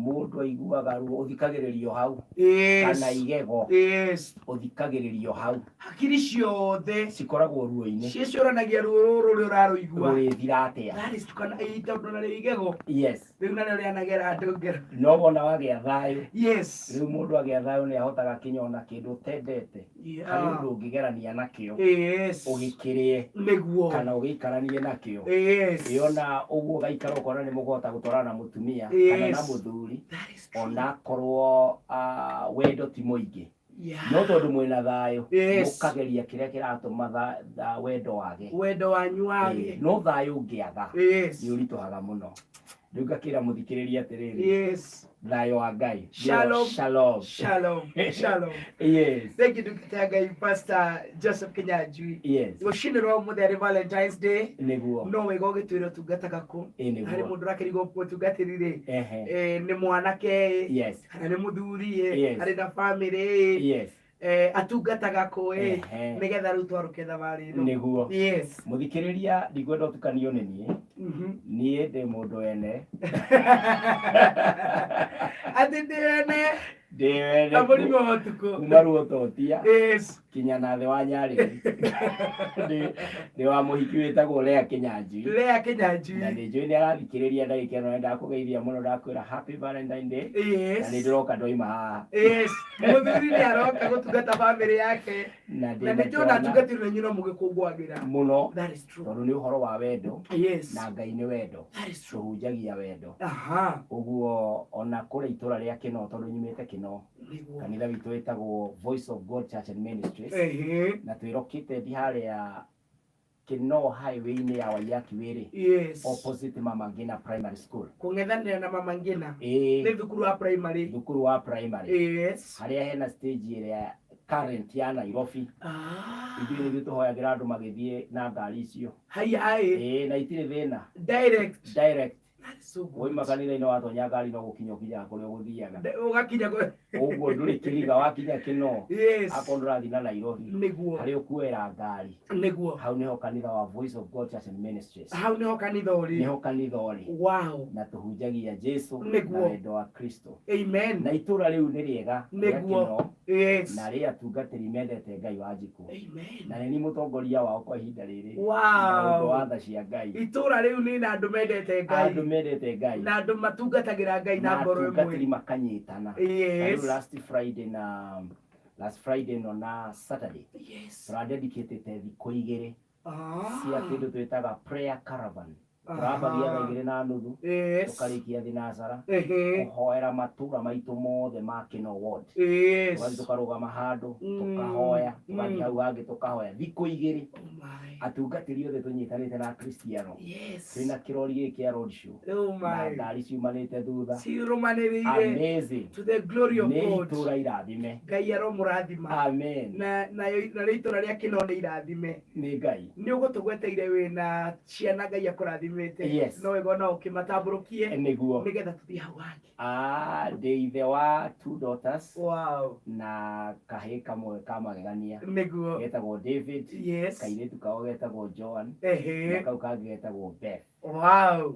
Mũndũ aiguaga ruo ũthikagĩrĩrio hau, Yes. kana igego, ũthikagĩrĩrio hau. Hakiri ciothe cikoragwo ruo-inĩ, ciĩcũranagia ruo rũrũ rũrĩa ũrarũigua rũrĩthira atĩa. That is kana ĩ, tondũ narĩo igego rĩu narĩo rĩanagera andũ ngero. No wona wagĩa thayũ, rĩu mũndũ agĩa thayũ nĩ ahotaga kinya ona kĩndũ ũtendete, harĩ ũndũ ũngĩgerania nakĩo, ũgĩkĩrĩe, kana ũgĩikaranie nakĩo. Ĩ ona ũguo ũgaikara ũkona nĩ mũkũhota gũtwarana na mũtumia kana na mũthuri, That is true. Onakorwo wendo ti mũingĩ, no tondũ mwĩna thayũ, mũkageria kĩrĩa kĩratũma wendo wage. Wendo wanyu wage. Ĩ, no thayũ ũngĩaga, nĩ ũritũhaga mũno. Rĩu ngakĩra mũthikĩrĩria atĩrĩrĩ, thayũ wa Ngai. Shalom. Shalom. Shalom, shalom. Thank you, ndungata ya Ngai, Pastor Joseph Kinyanjui. Rũcinĩ rwa ũmũthĩ arĩ Valentine's Day. No wega ũgĩtwĩra ũtungataga kũ. Ĩ, harĩ nĩguo. Mũndũ ũrakĩrigwo mũtungatĩri rĩ, nĩ mwanake ĩ, kana nĩ mũthuri ĩ, arĩ na bamĩrĩ ĩ, atungataga kũ ĩ, nĩgetha rĩu twarũke thabarĩ ĩno. Mũthikĩrĩria, ndikwenda ũtukanio nĩ niĩ. Niĩ ndĩ mũndũ wene. Atĩ ndĩene. Ndĩ wene. Na mũrimũ wa ũtukũ. Kuma ruototia kinya na thĩ wa nyarĩrĩ. Ndĩ wa mũhiki wĩtagwo Lea Kĩnyanjui. Lea Kĩnyanjui. Na nĩ njũĩ nĩ arathikĩrĩria ndagĩka ĩno, ndakũgeithia mũno, ndakwĩra happy Valentine Day. Na nĩ ndĩroka ndoima haha. Yes, mũthuri nĩ aroka gũtungata bamĩrĩ yake. Na ndĩ na na nĩ njona twana atungatĩri na inyuĩ no mũgĩkũngũagĩra mũno. That is true. Tondũ nĩ ũhoro wa wendo, na Ngai nĩ wendo. That is true. Tũhunjagia wendo. Ũguo ona kũrĩa itũra rĩa Kĩno, tondũ nyumĩte Kĩno, kanitha witũ wĩtagwo Voice of God Church and Ministries, na twĩ located harĩa Kĩno highway-inĩ ya Waiyaki Way, opposite Mama Ngina Primary School. Kũng'ethanĩra na Mama Ngina. Ĩĩ. Nĩ thukuru wa primary. Thukuru wa primary, harĩa hena stage ĩrĩa current ya Nairobi. Ithuĩ nĩthuĩ tũhoyagĩra andũ magĩthiĩ na ngari icio. Haiya ĩ. Ĩĩ, na itirĩ thĩna. Direct. Direct. That is so good. Woima kanitha-inĩ, watonya ngari, no gũkinya ũkinyaga kũrĩa ũgũthiaga. Ũgakinya Ũguo ndũrĩ kĩriga wakinya Kĩno. Akorwo ndũrathiĩ na Nairobi, harĩa ũkuoera ngari, hau nĩho kanitha wa Voice of God Church and Ministries. Hau nĩho kanitha ũrĩ. Nĩho kanitha ũrĩ. Na tũhunjagia Jesu na wendo wa Kristo. Amen. Na itũra rĩu nĩ rĩega rĩa Kĩno, na rĩ atungatĩri mendete Ngai wa njikũ. Amen. Na nĩ niĩ mũtongoria wao kwa ihinda rĩrĩ na ũndũ wa tha cia Ngai. Itũra rĩu nĩ na andũ mendete Ngai. Andũ mendete Ngai. Na andũ matungatagĩra Ngai na na ngoro atungatĩri ĩmwe. Makanyitana. Ta rĩu last Friday na last Friday no na Saturday, tũradedicatĩte thikũ 2 cia kĩndũ twĩtaga prayer caravan. Tũrambagia thaa 2:30, tũkarĩkia thinacara, kũhoera matũra maitũ mothe ma Kĩno ward. Tũgathiĩ tũkarũgama handũ, tũkahoya, tũgathiĩ hau hangĩ tũkahoya thikũ 2. Oh my. Atungatĩri othe tũnyitanĩte na Akristiano, twĩna kĩrori gĩkĩ kĩa road show Oh na my. ngari ciumanĩte thutha. Cirũmanĩrĩire. Amazing. To the glory of Nĩ God. itũra irathime. Ngai aromũrathima. Amen. Na nayo narĩo itũra rĩa Kĩno nĩ irathime. Nĩ Ngai. Nĩ ũgũtũgweteire wĩna ciana Ngai akũrathimĩte. Yes. No wega no ũkĩmatambũrũkie, nĩgetha tũthiĩ hau hangĩ. Ah, ndĩ ithe wa two daughters na kahĩĩ kamwe ka magegania getagwo David. Kairĩtu kao getagwo Joan, na kau kangĩ getagwo Beth.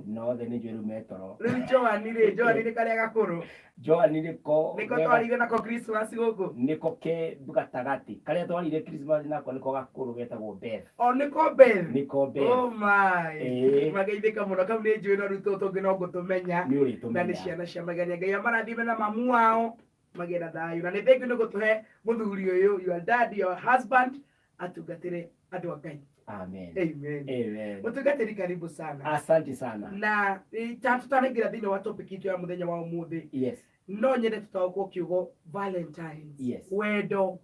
Na othe nĩ njũĩ rĩu me toro. Rĩu Joan rĩ, Joan nĩ karĩa gakũrũ? Joan nĩko Nĩko twarire nako Christmas gũkũ? Nĩko ke gatagatĩ. Karĩa twarire Christmas nako nĩko gakũrũ, getagwo Beth. O nĩko Beth? Nĩko Beth. Oh my. Ĩĩ. Mageithĩka mũno. Kau nĩ njũĩ, no rĩu tũtũ tũngĩ no ngũtũmenya. Nĩ ũrĩtũmenya. Na nĩ ciana cia magegania. Ngai amarathime na mamu wao magĩe na thayũ. Na nĩ thank you nĩ gũtũhe mũthuri ũyũ, your dad, your husband, atungatĩre andũ a Ngai. Amen. Amen. Amen. Mũtungatĩri, karibu sana. Asante sana. Na ta tũtanaingĩra thĩinĩ wa topic itũ ya mũthenya wa ũmũthĩ, no nyende tũtaũkwo kiugo Valentines, wendo,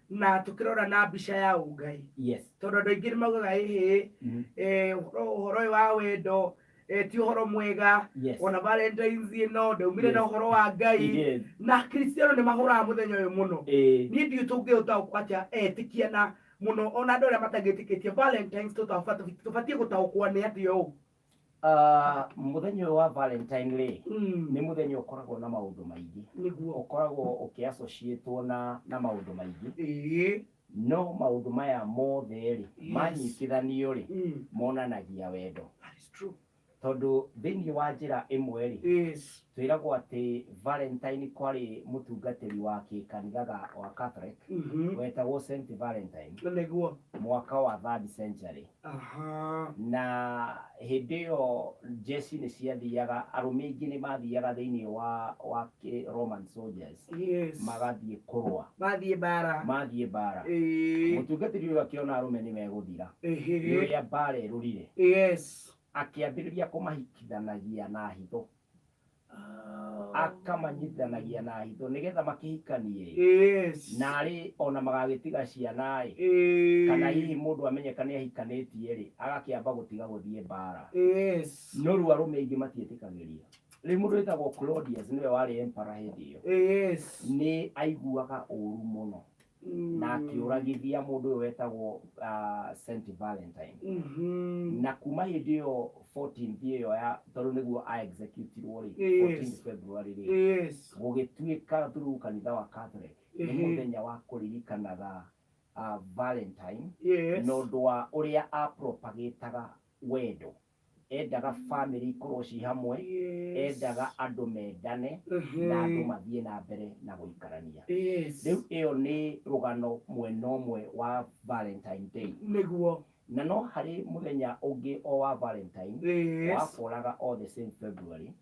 na tũkĩrora na mbica ya ũngai, tondũ andũ aingĩ nĩ maugaga ĩhĩ, ũhoro ũyũ wa wendo ti ũhoro mwega, ona Valentines ĩno ndaumire na ũhoro wa Ngai, na Kristiano nĩ mahũraga mũthenya ũyũ mũno. Niĩ ndiũĩ tũngĩũtaũkwo atĩa etĩkia, na mũno ona andũ arĩa matagĩtĩkĩtie Valentines, tũbatiĩ gũtaũkwo nĩ atĩa ũũ? Ah, mũthenya ũyũ wa Valentine rĩ, nĩ mũthenya ũkoragwo na maũndũ maingĩ. Ũkoragwo ũkĩassociatwo na maũndũ maingĩ, no maũndũ maya mothe rĩ, manyitithanio rĩ, monanagia wendo. That is true. Tondũ thĩinĩ wa njĩra ĩmwe rĩ, twĩragwo atĩ Valentine kwarĩ mũtungatĩri wa kĩkanitha wa Catholic wetagwo Saint Valentine Nĩguo. mwaka wa third century. Na hĩndĩ ĩyo jeshi nĩ ciathiaga, arũme aingĩ nĩ mathiaga thĩinĩ wa Roman soldiers magathiĩ kũrũa. Mathiĩ mbara. Mathiĩ mbara. Mũtungatĩri ũyũ akĩona arũme nĩ megũthira nĩ ũrĩa mbara ĩrũrire, akĩambĩrĩria kũmahikithanagia na hitho, akamanyitithanagia na hitho nĩgetha makĩhikanie narĩ ona magagĩtiga ciana ĩ, kana hihi mũndũ amenyeka nĩ ahikanĩtie rĩ, agakĩamba gũtiga gũthiĩ mbara. No rĩu arũme aingĩ matiĩtĩkagĩria. Rĩu mũndũ wĩtagwo Claudius nĩwe warĩ emperor hĩndĩ ĩyo, nĩ aiguaga ũru mũno na akĩũragithia mũndũ ũyũ wetagwo Saint Valentine. Na kuma hĩndĩ ĩyo 14th ĩyo ya tondũ nĩguo a executirwo rĩ, 14th February rĩ, gũgĩtuĩka through kanitha wa Catholic nĩ mũthenya wa kũririkanaga Valentine na ũndũ wa ũrĩa apropagĩtaga wendo. Endaga family ikorwo ci hamwe, endaga andũ mendane na andũ mathiĩ na mbere na gũikarania. Rĩu ĩyo nĩ rũgano mwena ũmwe wa Valentine Day. Nĩguo. Na no harĩ mũthenya ũngĩ o wa Valentine waboraga o the same February,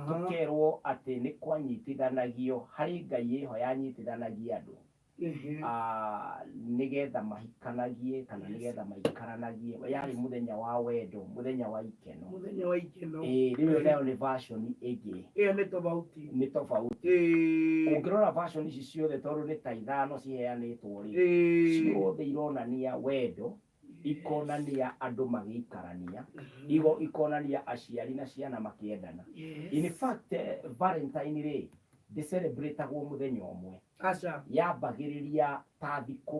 tũkerwo atĩ nĩ kwanyitithanagio harĩ Ngai ĩho yanyitithanagia andũ nĩgetha mahikanagie kana nĩgetha maikaranagie. Yarĩ mũthenya wa wendo, mũthenya wa ikeno. Mũthenya wa ikeno. Ĩĩ, rĩu ĩyo nayo nĩ version ĩngĩ. Ĩyo nĩ tofauti. Nĩ tofauti. Ũngĩrora version ici ciothe tondũ nĩ ta ithano ciheanĩtwo rĩ, ciothe ironania wendo, ikonania andũ magĩikarania, ikonania aciari na ciana makĩendana. In fact, Valentine rĩ, ndĩcerebratagwo mũthenya ũmwe. Aca. Yambagĩrĩria ta thikũ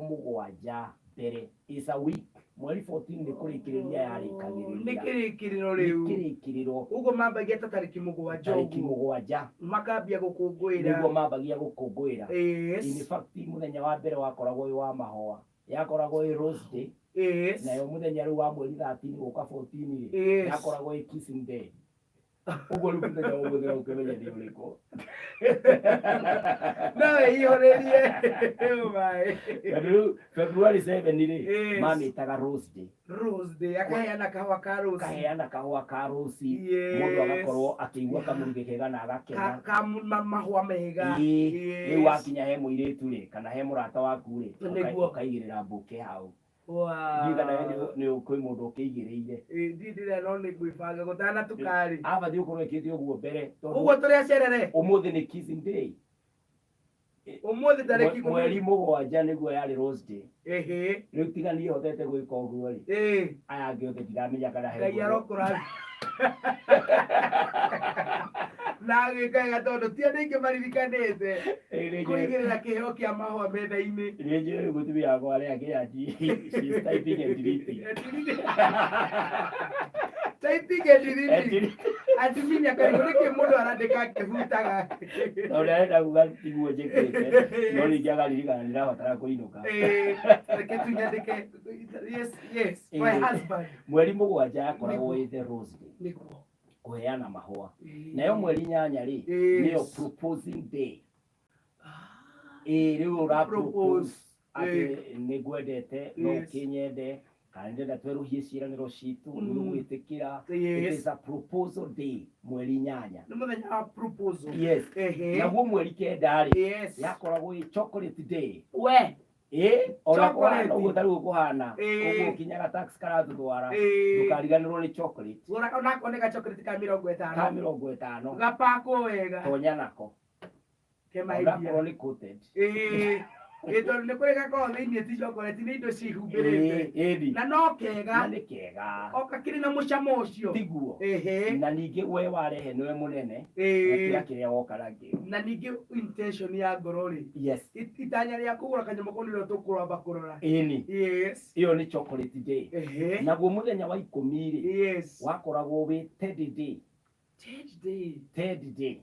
7 mbere, is a week. Mweri 14 nĩ kũrĩkĩrĩria yarĩkagĩrĩria. Nĩ kĩrĩkĩrĩro rĩu. Nĩ kĩrĩkĩrĩro. Ũguo mambagia ta tarĩki 7 Tarĩki ũguo. 7. Makambia gũkũngũĩra. Nĩguo mambagia gũkũngũĩra. In fact, mũthenya wa mbere wakoragwo wĩ wa mahũa. Yakoragwo ĩ Rose Day. Nayo mũthenya rĩu wa mweri 13 gũka 14 rĩ, yakoragwo ĩ Kissing Day. Ũguo rĩu mũthenya wa ũmũthĩ no ũkĩmenye nĩ ũrĩkũ. No wĩihũrĩrie. Maĩ. Tondũ rĩu February 7 rĩ, mamĩtaga Rose Day. Rose Day, akaheana kahũa ka rose. Kaheana kahũa ka rose. Mũndũ agakorwo akĩigua kamũrukĩ kega na agakena. Ka mahũa mega. Rĩu wakinya he mũirĩtu rĩ, kana he mũrata waku rĩ, ũkaigĩrĩra bouquet hau. Ndiũĩ kana we nĩ kwĩ mũndũ ũkĩigĩrĩire. Ndiĩ ndĩrĩa no nĩ ngwĩbanga gũtanatuka rĩ. Abathiĩ ũkorwo ĩkĩte ũguo mbere, tondũ Ũguo tũrĩ acerere. Ũmũthĩ nĩ kissing day. Ũmũthĩ tarĩki ikũmi. Mweri 7 nĩguo yarĩ Rose Day. Rĩu tiga niĩ hotete gwĩka ũguo rĩ. Aya angĩ othe ndiramenya kana he Ngai mũndũ. arokũrathima. Na agĩka wega tondũ ti andũ aingĩ maririkanĩte kũigĩrĩra kĩheo kĩa mahũa metha-inĩ. Nĩ njũĩ rĩu mũtumia wakwa arĩa angĩ anji, she is typing and deleting. Typing and deleting. Atumia karigũ nĩkĩ mũndũ arandĩka akĩhutaga. Tondũ arenda kuga tiguo njĩkĩte, no ningĩ akaririkana ndĩrabatara kũinũka. Reke tu nyandĩke. Yes, yes, my husband. Mweri 7 yakoragwo ĩ the Rose Day. Nĩguo. Kũheana mahũa. Nayo mweri 8 rĩ, nĩyo proposing day. Rĩu ũra propose atĩ nĩ ngwendete, no ũkĩnyende, kana ndĩrenda twerũhie ciĩranĩro citũ, nĩ ũgwĩtĩkĩra. It is a proposal day, mweri 8. Nĩ mũthenya wa proposal. Yes. Naguo mweri 9 rĩ, yakoragwo ĩ chocolate day. We. Ona Chocolate. kũhana ũguo ta rĩu kũhana, ũguo ũkinyaga tax karatũtwara, ndũkariganĩrwo nĩ chocolate. Gũra onako nĩ ga chocolate ka mĩrongo ĩtano. Ka mĩrongo ĩtano. Gapakwo wega. Tonya nako. Kema Onakorwo iria. nĩ coated. Tondũ nĩ kũrĩ gakoragwo thĩinĩ ti chocolate, nĩ indo cihumbĩrĩte. Na no kega. Na nĩ kega. O kakĩrĩ na mũcamo ũcio. Tiguo. Na ningĩ we warehe nĩwe mũnene, gũkĩra kĩrĩa woka nakĩo. Na ningĩ intention ya ngoro rĩ. Itanya rĩa kũgũra kanyamũ kau nĩrĩo tũkũramba kũrora. Ĩyo nĩ chocolate day. Naguo mũthenya wa 10 rĩ, wakoragwo wĩ Teddy day. Teddy day. Teddy day.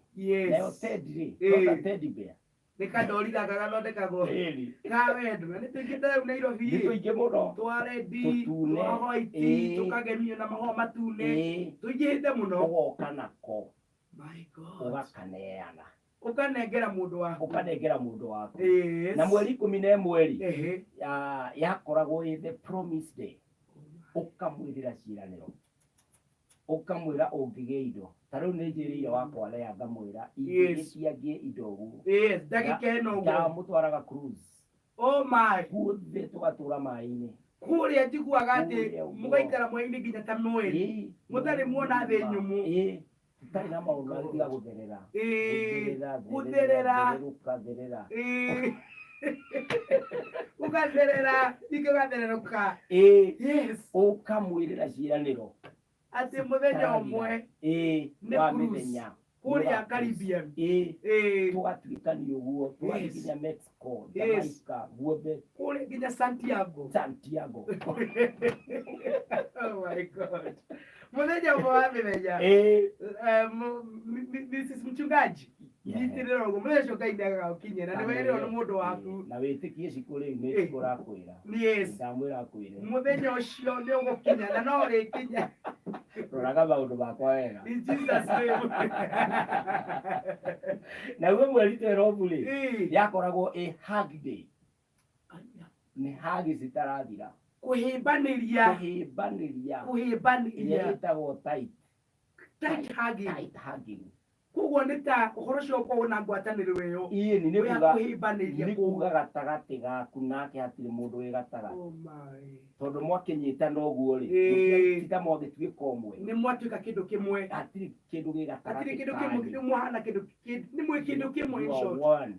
Nayo Teddy rĩ, tota teddy bear. Nĩ kandori gaka gathondekagwo ka wendo. Na nĩ tũingĩte rĩu Nairobi. Nĩ tũingĩ mũno. Twa red, twa white, tũkagemio na mahũa matune. Tũingĩhĩte mũno. Ũgoka nako. My God. Ũgakaneana. Ũkanengera mũndũ waku. Ũkanengera mũndũ waku. Na mweri 11 rĩ, yakoragwo ĩ the promise day. Ũkamwĩrĩra ciĩranĩro. Ũkamwĩra ũngĩgĩa indo. Ta rĩu nĩ njĩrĩire wakwa Lea ngamwĩra ingĩgĩtia ngĩe indo ũguo. Yes, ndagĩka ĩno ũguo. Ndamũtwaraga cruise. Oh my. Guothe tũgatũra maĩ-inĩ. Kũrĩa njiguaga atĩ mũgaikara mweri-inĩ nginya ta mweri. Mũtarĩ muona thĩ nyũmũ. Tũtarĩ na maũndũ mangĩ tiga gũtherera. Gũtherera. Thererũka, therera. Ũgatherera, ningĩ ũgathererũka. Yes. Ũkamwĩrĩra ciĩranĩro. Atĩ mũthenya ũmwe. Nĩ Wa cruise. mĩthenya. Kũrĩa Caribbean. Tũgatuĩkania ũguo, tũgathiĩ nginya Mexico, Jamaica, guothe. Kũrĩa nginya Santiago. Santiago. Oh my God. Mũthenya ũmwe wa mĩthenya. Mrs. Mchungaji. Nyitĩrĩra ũguo mũthenya ũcio Ngai nĩagagũkinyia na nĩwerirwo nĩ mũndũ waku. Na wĩtĩkie cikũ rĩu nĩ cikũ ũrakwĩra. Yes. Ndamwĩra akwĩre. Mũthenya ũcio nĩ ũgũkinya na no ũrĩkinya. Roraga maũndũ makwa wega. In Jesus name. Naguo mweri 12 rĩ, yakoragwo ĩ hug day. Nĩ hug citarathira. Kũhĩmbanĩria. Kũhĩmbanĩria. Kũhĩmbanĩria. Ĩrĩa ĩtagwo tight. Tight hugging. Tight hugging. Koguo nĩ ta ũhoro ũcio ũkoragwo na ngwatanĩro ĩyo. Ĩĩ, nĩ Ũrĩa kuga kũhĩmbanĩria nĩ kũu. kuga gatagatĩ gaku nake hatirĩ mũndũ wĩ gatagatĩ. Oh my. Tondũ mwakĩnyitana ũguo rĩ, ti ta mwagĩtuĩka ũmwe. Nĩ mwatuĩka kĩndũ kĩmwe. Hatirĩ kĩndũ gĩ gatagatĩ Hatirĩ kĩndũ kĩmwe, kanyu. nĩ mwahana kĩndũ nĩ mwĩ kĩndũ kĩmwe in You are short. one.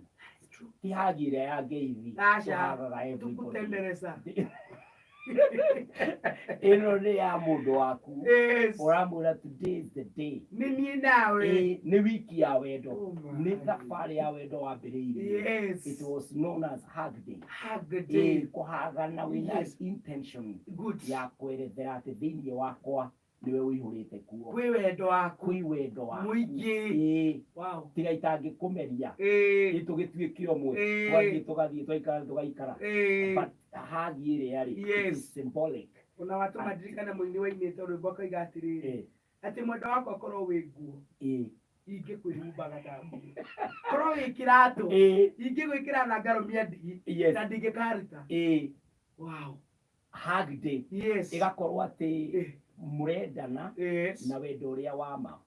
Ti hagi ĩrĩa ya ngeithi. Aca. Tũhagaga everybody. Tukutendereza. Ĩno nĩ ya mũndũ waku. Yes. Ũramwĩra today is the day. Nĩ niĩ nawe. Nĩ wiki ya wendo. Oh my. Nĩ thabarĩ ya wendo wambĩrĩirie. Yes. It was known as hug day. Hug day. Kũhagana wĩna Yes. intention Good. ya kwerethera atĩ thĩinĩ wakwa nĩwe ũihũrĩte kuo. Kwĩ wendo waku. Kwĩ wendo waku. Mũingĩ. Wow. Tiga itangĩkũmeria. Tũgĩtuĩke ũmwe. Twathiĩ tũgathiĩ twaikara tũgaikara. But hug ĩrĩa rĩ, it is symbolic. Ona watũma ndirikane mũini wainĩte rwĩmbo akauga atĩrĩrĩ, atĩ mwendwa wakwa korwo wĩ nguo, ingĩkwĩhumbaga ndambuĩ. Korwo wĩ kĩratũ, ingĩgwĩkĩra na ngarũmia ndigi, na ndingĩkaruta. Wow. Hug day. Yes. Ĩgakorwo atĩ mũrendana Yes. na wendo ũrĩa wa ma,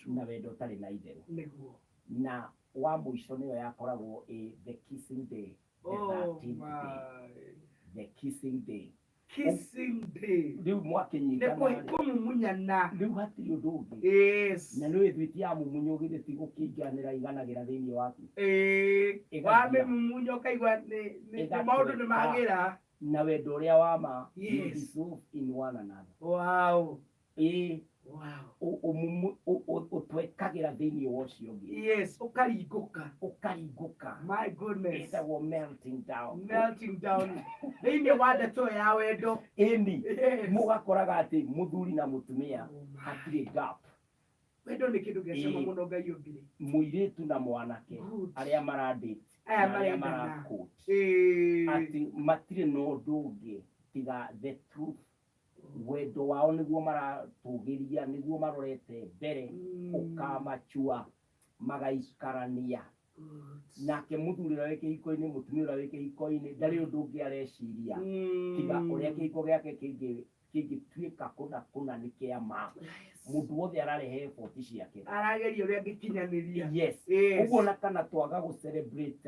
na wendo ũtarĩ na itherũ. Nĩguo. Na wa mũico nĩyo yakoragwo ĩ the kissing day, the Oh 13th day. my. The kissing day. Kissing day. Rĩu mwakĩnyitana Nĩ rĩ. kũmumunyana. Rĩu hatirĩ ũndũ ũngĩ. Yes. Na nĩũĩ thwiti ya mumunyo githĩ ti gũkĩinganĩra iganagĩra thĩinĩ waku. Ĩgathira. Wamĩmumunya ũkaigua nĩ maũndũ nĩ magĩra. Na wendo ũrĩa wa ma, you Yes. dissolve in one another. Wow. Wow. Ũtwekagĩra thĩinĩ wa ũcio ũngĩ. Yes, ũkaringũka. Ũkaringũka. My goodness. Ĩtagwo melting down. Melting down. Thĩinĩ wa ndeto ya wendo. Ĩni. Yes. Mũgakoraga atĩ mũthuri na mũtumia Oh my. hatirĩ gap. Wendo nĩ kĩndũ gĩa cama mũno Ngai ombire. Mũirĩtu na mwanake Good. arĩa maradate Aya na arĩa marendana. marakũt. Atĩ matirĩ na ũndũ ũngĩ tiga the truth. Wendo wao nĩguo maratũgĩria, nĩguo marorete mbere, ũkamachua magaikarania. Nake mũthuri ũrĩa wĩ kĩhiko-inĩ, mũtumia ũrĩa wĩ kĩhiko-inĩ, ndarĩ ũndũ ũngĩ areciria tiga ũrĩa kĩhiko gĩake kĩngĩtuĩka kũna kũna nĩ kĩa ma. Mũndũ wothe ararehe effort ciake. Arageria ũrĩa angĩkinyanĩria. Yes. Yes. Ũguo na kana twaga gũ celebrate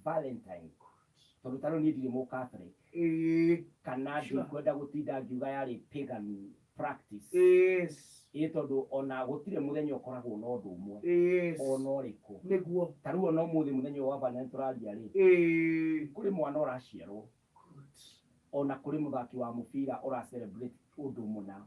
Valentine. Tondũ ta rĩu niĩ ndirĩ mũ Catholic. Kana ndikwenda gũtinda ngiuga yarĩ pagan practice. Yes. Tondũ ona gũtirĩ mũthenya ũkoragwo na ũndũ ũmwe. Yes. Ona ũrĩkũ. Nĩguo. Ta rĩu ona ũmũthĩ mũthenya wa Valentine tũraria rĩ. Kũrĩ mwana ũraciarwo. Ona kũrĩ mũthaki wa mũbira ũra celebrate ũndũ mũna.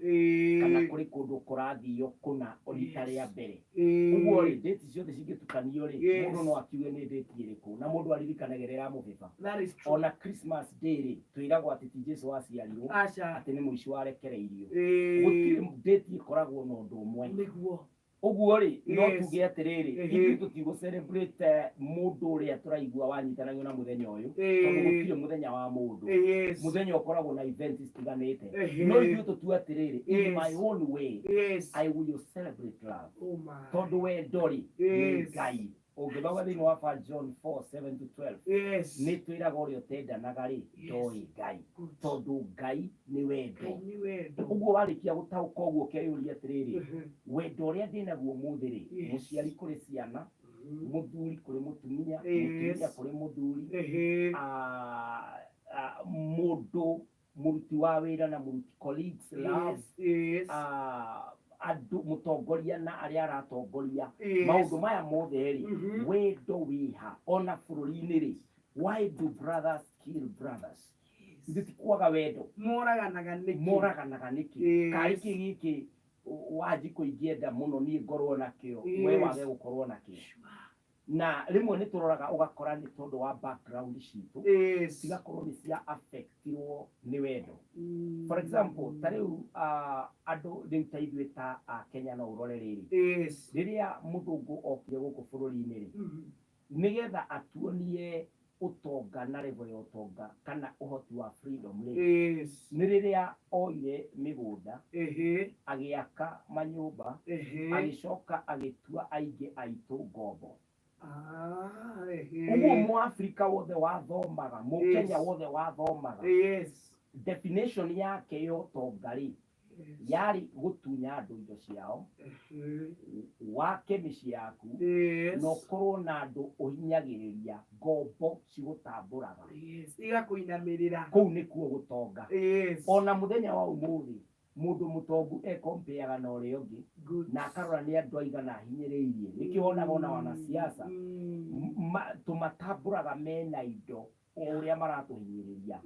Kana kũrĩ kũndũ kũrathio kũna rita rĩa mbere. Ũguo rĩ, date ciothe cingĩtukanio rĩ, mũndũ no akiuge nĩ date ĩrĩkũ, na mũndũ aririkanage rĩrĩa amũbĩba. That is true. Ona Christmas day rĩ, twĩragwo atĩ ti Jesu waciarirwo, Aca. atĩ nĩ mũici warekereirio. Gũtirĩ date ĩkoragwo na ũndũ ũmwe. Nĩguo. Ũguo rĩ, no tuge atĩrĩrĩ, ithuĩ tũtigũ celebrate mũndũ ũrĩa tũraigua wanyitanagio na mũthenya ũyũ, tondũ gũtirĩ mũthenya wa mũndũ. Mũthenya ũkoragwo na events citiganĩte. No ithuĩ tũtue atĩrĩrĩ, in my own way, I will celebrate love. Oh, tondũ wendo rĩ nĩ Ngai. Ũngĩthoma thĩinĩ wa 1 John 4 7 to 12, nĩ twĩraga ũrĩa ũtendanaga rĩ ndoĩ Ngai, tondũ Ngai nĩ wendo. Ũguo warĩkia gũtaũka ũguo, ũkeyũria atĩrĩrĩ, wendo ũrĩa ndĩnaguo ũmũthĩ rĩ, mũciari kũrĩ ciana, mũthuri kũrĩ mũtumia, mũtumia kũrĩ mũthuri, mũndũ mũruti wa wĩra na mũruti colleagues, love, andũ, mũtongoria na arĩa aratongoria, maũndũ maya mothe rĩ, wendo wĩha? Ona bũrũri-inĩ rĩ, why do brothers kill brothers? Ithuĩ ti kwaga wendo. Moraganaga nĩkĩ? Moraganaga nĩkĩ? Karĩ kĩ gĩkĩ Wanjikũ ingĩenda mũno niĩ ngorwo nakĩo, we wage gũkorwo nakĩo? Na rĩmwe nĩ tũroraga ũgakora nĩ tondũ wa background citũ cigakorwo nĩ cia affectirwo nĩ wendo. For example, ta rĩu andũ rĩu ta ithuĩ ta a Kenya, no ũrore rĩrĩ, rĩrĩa mũthũngũ okire gũkũ bũrũri-inĩ rĩ, nĩgetha atuonie ũtonga na level ya ũtonga kana ũhoti wa freedom rĩ, nĩ rĩrĩa oire mĩgũnda, agĩaka manyũmba, agĩcoka agĩtua aingĩ aitũ ngombo. Ũguo Mũafrika wothe wathomaga, Mũkenya wothe wathomaga, definition yake ya ũtonga rĩ, yarĩ gũtunya andũ indo ciao, wake mĩciĩ yaku, na ũkorwo na andũ ũhinyagĩrĩria, ngombo cigũtambũraga. Yes, igakũinamĩrĩra. Kũu nĩkuo gũtonga. Ona mũthenya wa ũmũthĩ, mũndũ mũtongu ekompeaga na ũrĩa ũngĩ na akarora nĩ andũ aigana ahinyĩrĩirie. Nĩkĩo wonaga ona wanasiasa tũmatambũraga mena indo o ũrĩa maratũhinyĩrĩria.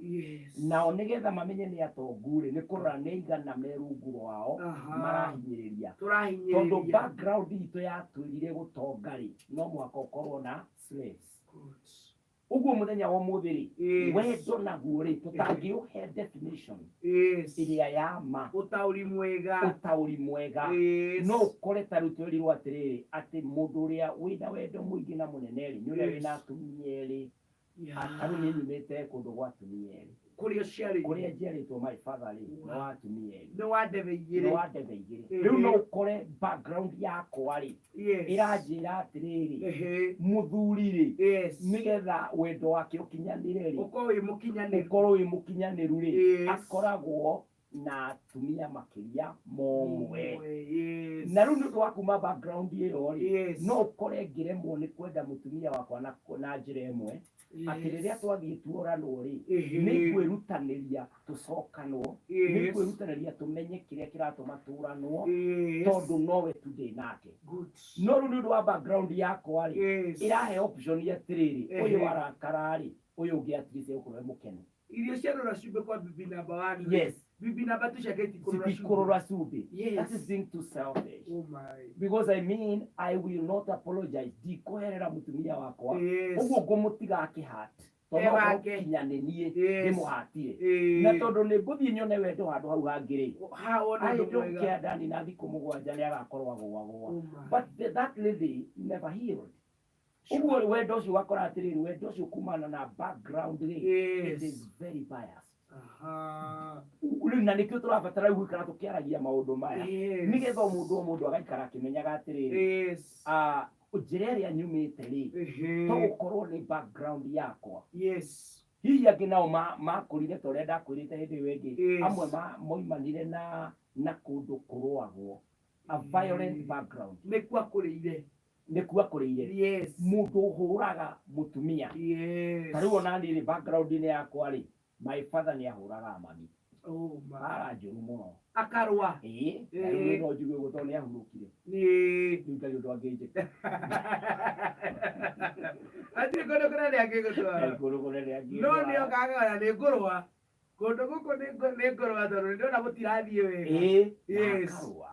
Nao nĩgetha mamenye nĩ atongu rĩ, nĩ kũrora nĩ aigana me rungu rwao marahinyĩrĩria, tondũ Tũrahinyĩrĩria. background itũ yatwĩrire gũtonga rĩ, no mũhaka ũkorwo na slaves. Ũguo mũthenya wa ũmũthĩ rĩ, wendo naguo rĩ, tũtangĩũhe definition ĩrĩa ya ma, Ũtaũri mwega. Ũtaũri mwega, no ũkore ta rĩu twerirwo atĩrĩrĩ, atĩ mũndũ ũrĩa wĩna wendo mũingĩ na mũnene rĩ, nĩ ũrĩa wĩna atumia erĩ. Ta rĩu niĩ nyumĩte kũndũ gwa atumia erĩ. Kũrĩa ũciarĩirwo. Kũrĩa njiarĩtwo, my father rĩ, nĩ wa atumia erĩ. Nĩ wa ndebe Nĩ igĩrĩ. wa ndebe igĩrĩ. Rĩu no ũkore background yakwa rĩ, ĩranjĩra atĩrĩrĩ, mũthuri rĩ, nĩgetha wendo wake ũkinyanĩre rĩ, Ũkorwo wĩ mũkinyanĩru. Ũkorwo wĩ mũkinyanĩru rĩ, akoragwo na atumia makĩria momwe. Na rĩu nĩ ũndũ wa kuma background ĩyo rĩ, no ũkore ngĩremwo nĩ kwenda mũtumia wakwa na njĩra ĩmwe, atĩ rĩrĩa twathiĩ tuoranwo rĩ, nĩ ngwĩrutanĩria tũcokanwo, nĩ ngwĩrutanĩria tũmenye kĩrĩa kĩratũma tũranwo, tondũ nowe tu ndĩ nake. No rĩu nĩ ũndũ wa background yakwa rĩ, ĩrahe option atĩrĩrĩ, ũyũ arakara rĩ, ũyũ ũngĩ at least egũkorwo e mũkenu. Irio ciarora cumbĩ kwa bibi number one. Bibi number two ciake itikũrora. Citikurora cumbĩ. That is being too selfish. Oh my. Because I mean, I will not apologize, ndikweherera mũtumia wakwa. Ũguo ngũmũtiga akĩhat, tondũ no Ewake. kinya nĩ niĩ ndĩmũhatire, na tondũ nĩ ngũthiĩ nyone wendo handũ hau hangĩ rĩ, Ha wone I ũndũ don't mwega. care. Ndani na thikũ 7 nĩ agakorwo agũagũa. Oh my. But that lady never healed. Ũguo wendo ũcio ũgakora atĩrĩrĩ, wendo ũcio kumana na background rĩ, it is very biased. Rĩu na nĩkĩo tũrabatara rĩu gũikara tũkĩaragia maũndũ maya, nĩgetha o mũndũ o mũndũ agaikara akĩmenyaga atĩrĩrĩ, njĩra ĩrĩa nyumĩte rĩ, to gũkorwo nĩ background yakwa. Hihi angĩ nao makũrire ta ũrĩa ndakwĩrĩte hĩndĩ ĩyo ĩngĩ. Amwe moimanire na kũndũ kũrũagwo, a violent background. Nĩkuo akũrĩire. Nĩkuo akũrĩire. Mũndũ ũhũraga mũtumia. Ta rĩu ona niĩ rĩ, background-inĩ yakwa rĩ, my father nĩ ahũraga mami. Oh my. Mbara njũru mũno. Akarũa. Ĩĩ, na rĩu no njuge ũguo tondũ nĩ ahurũkire. Rĩu ndarĩ ũndũ angĩnjĩka. Hatirĩ kũndũ kũnene angĩgũtwara. Kũndũ kũnene angĩndwara. No nĩ okaga nĩ ngũrũa kũndũ gũkũ, nĩ ngũrũa tondũ nĩ ndĩrona gũtirathiĩ wega. Ĩĩ, na akarũa.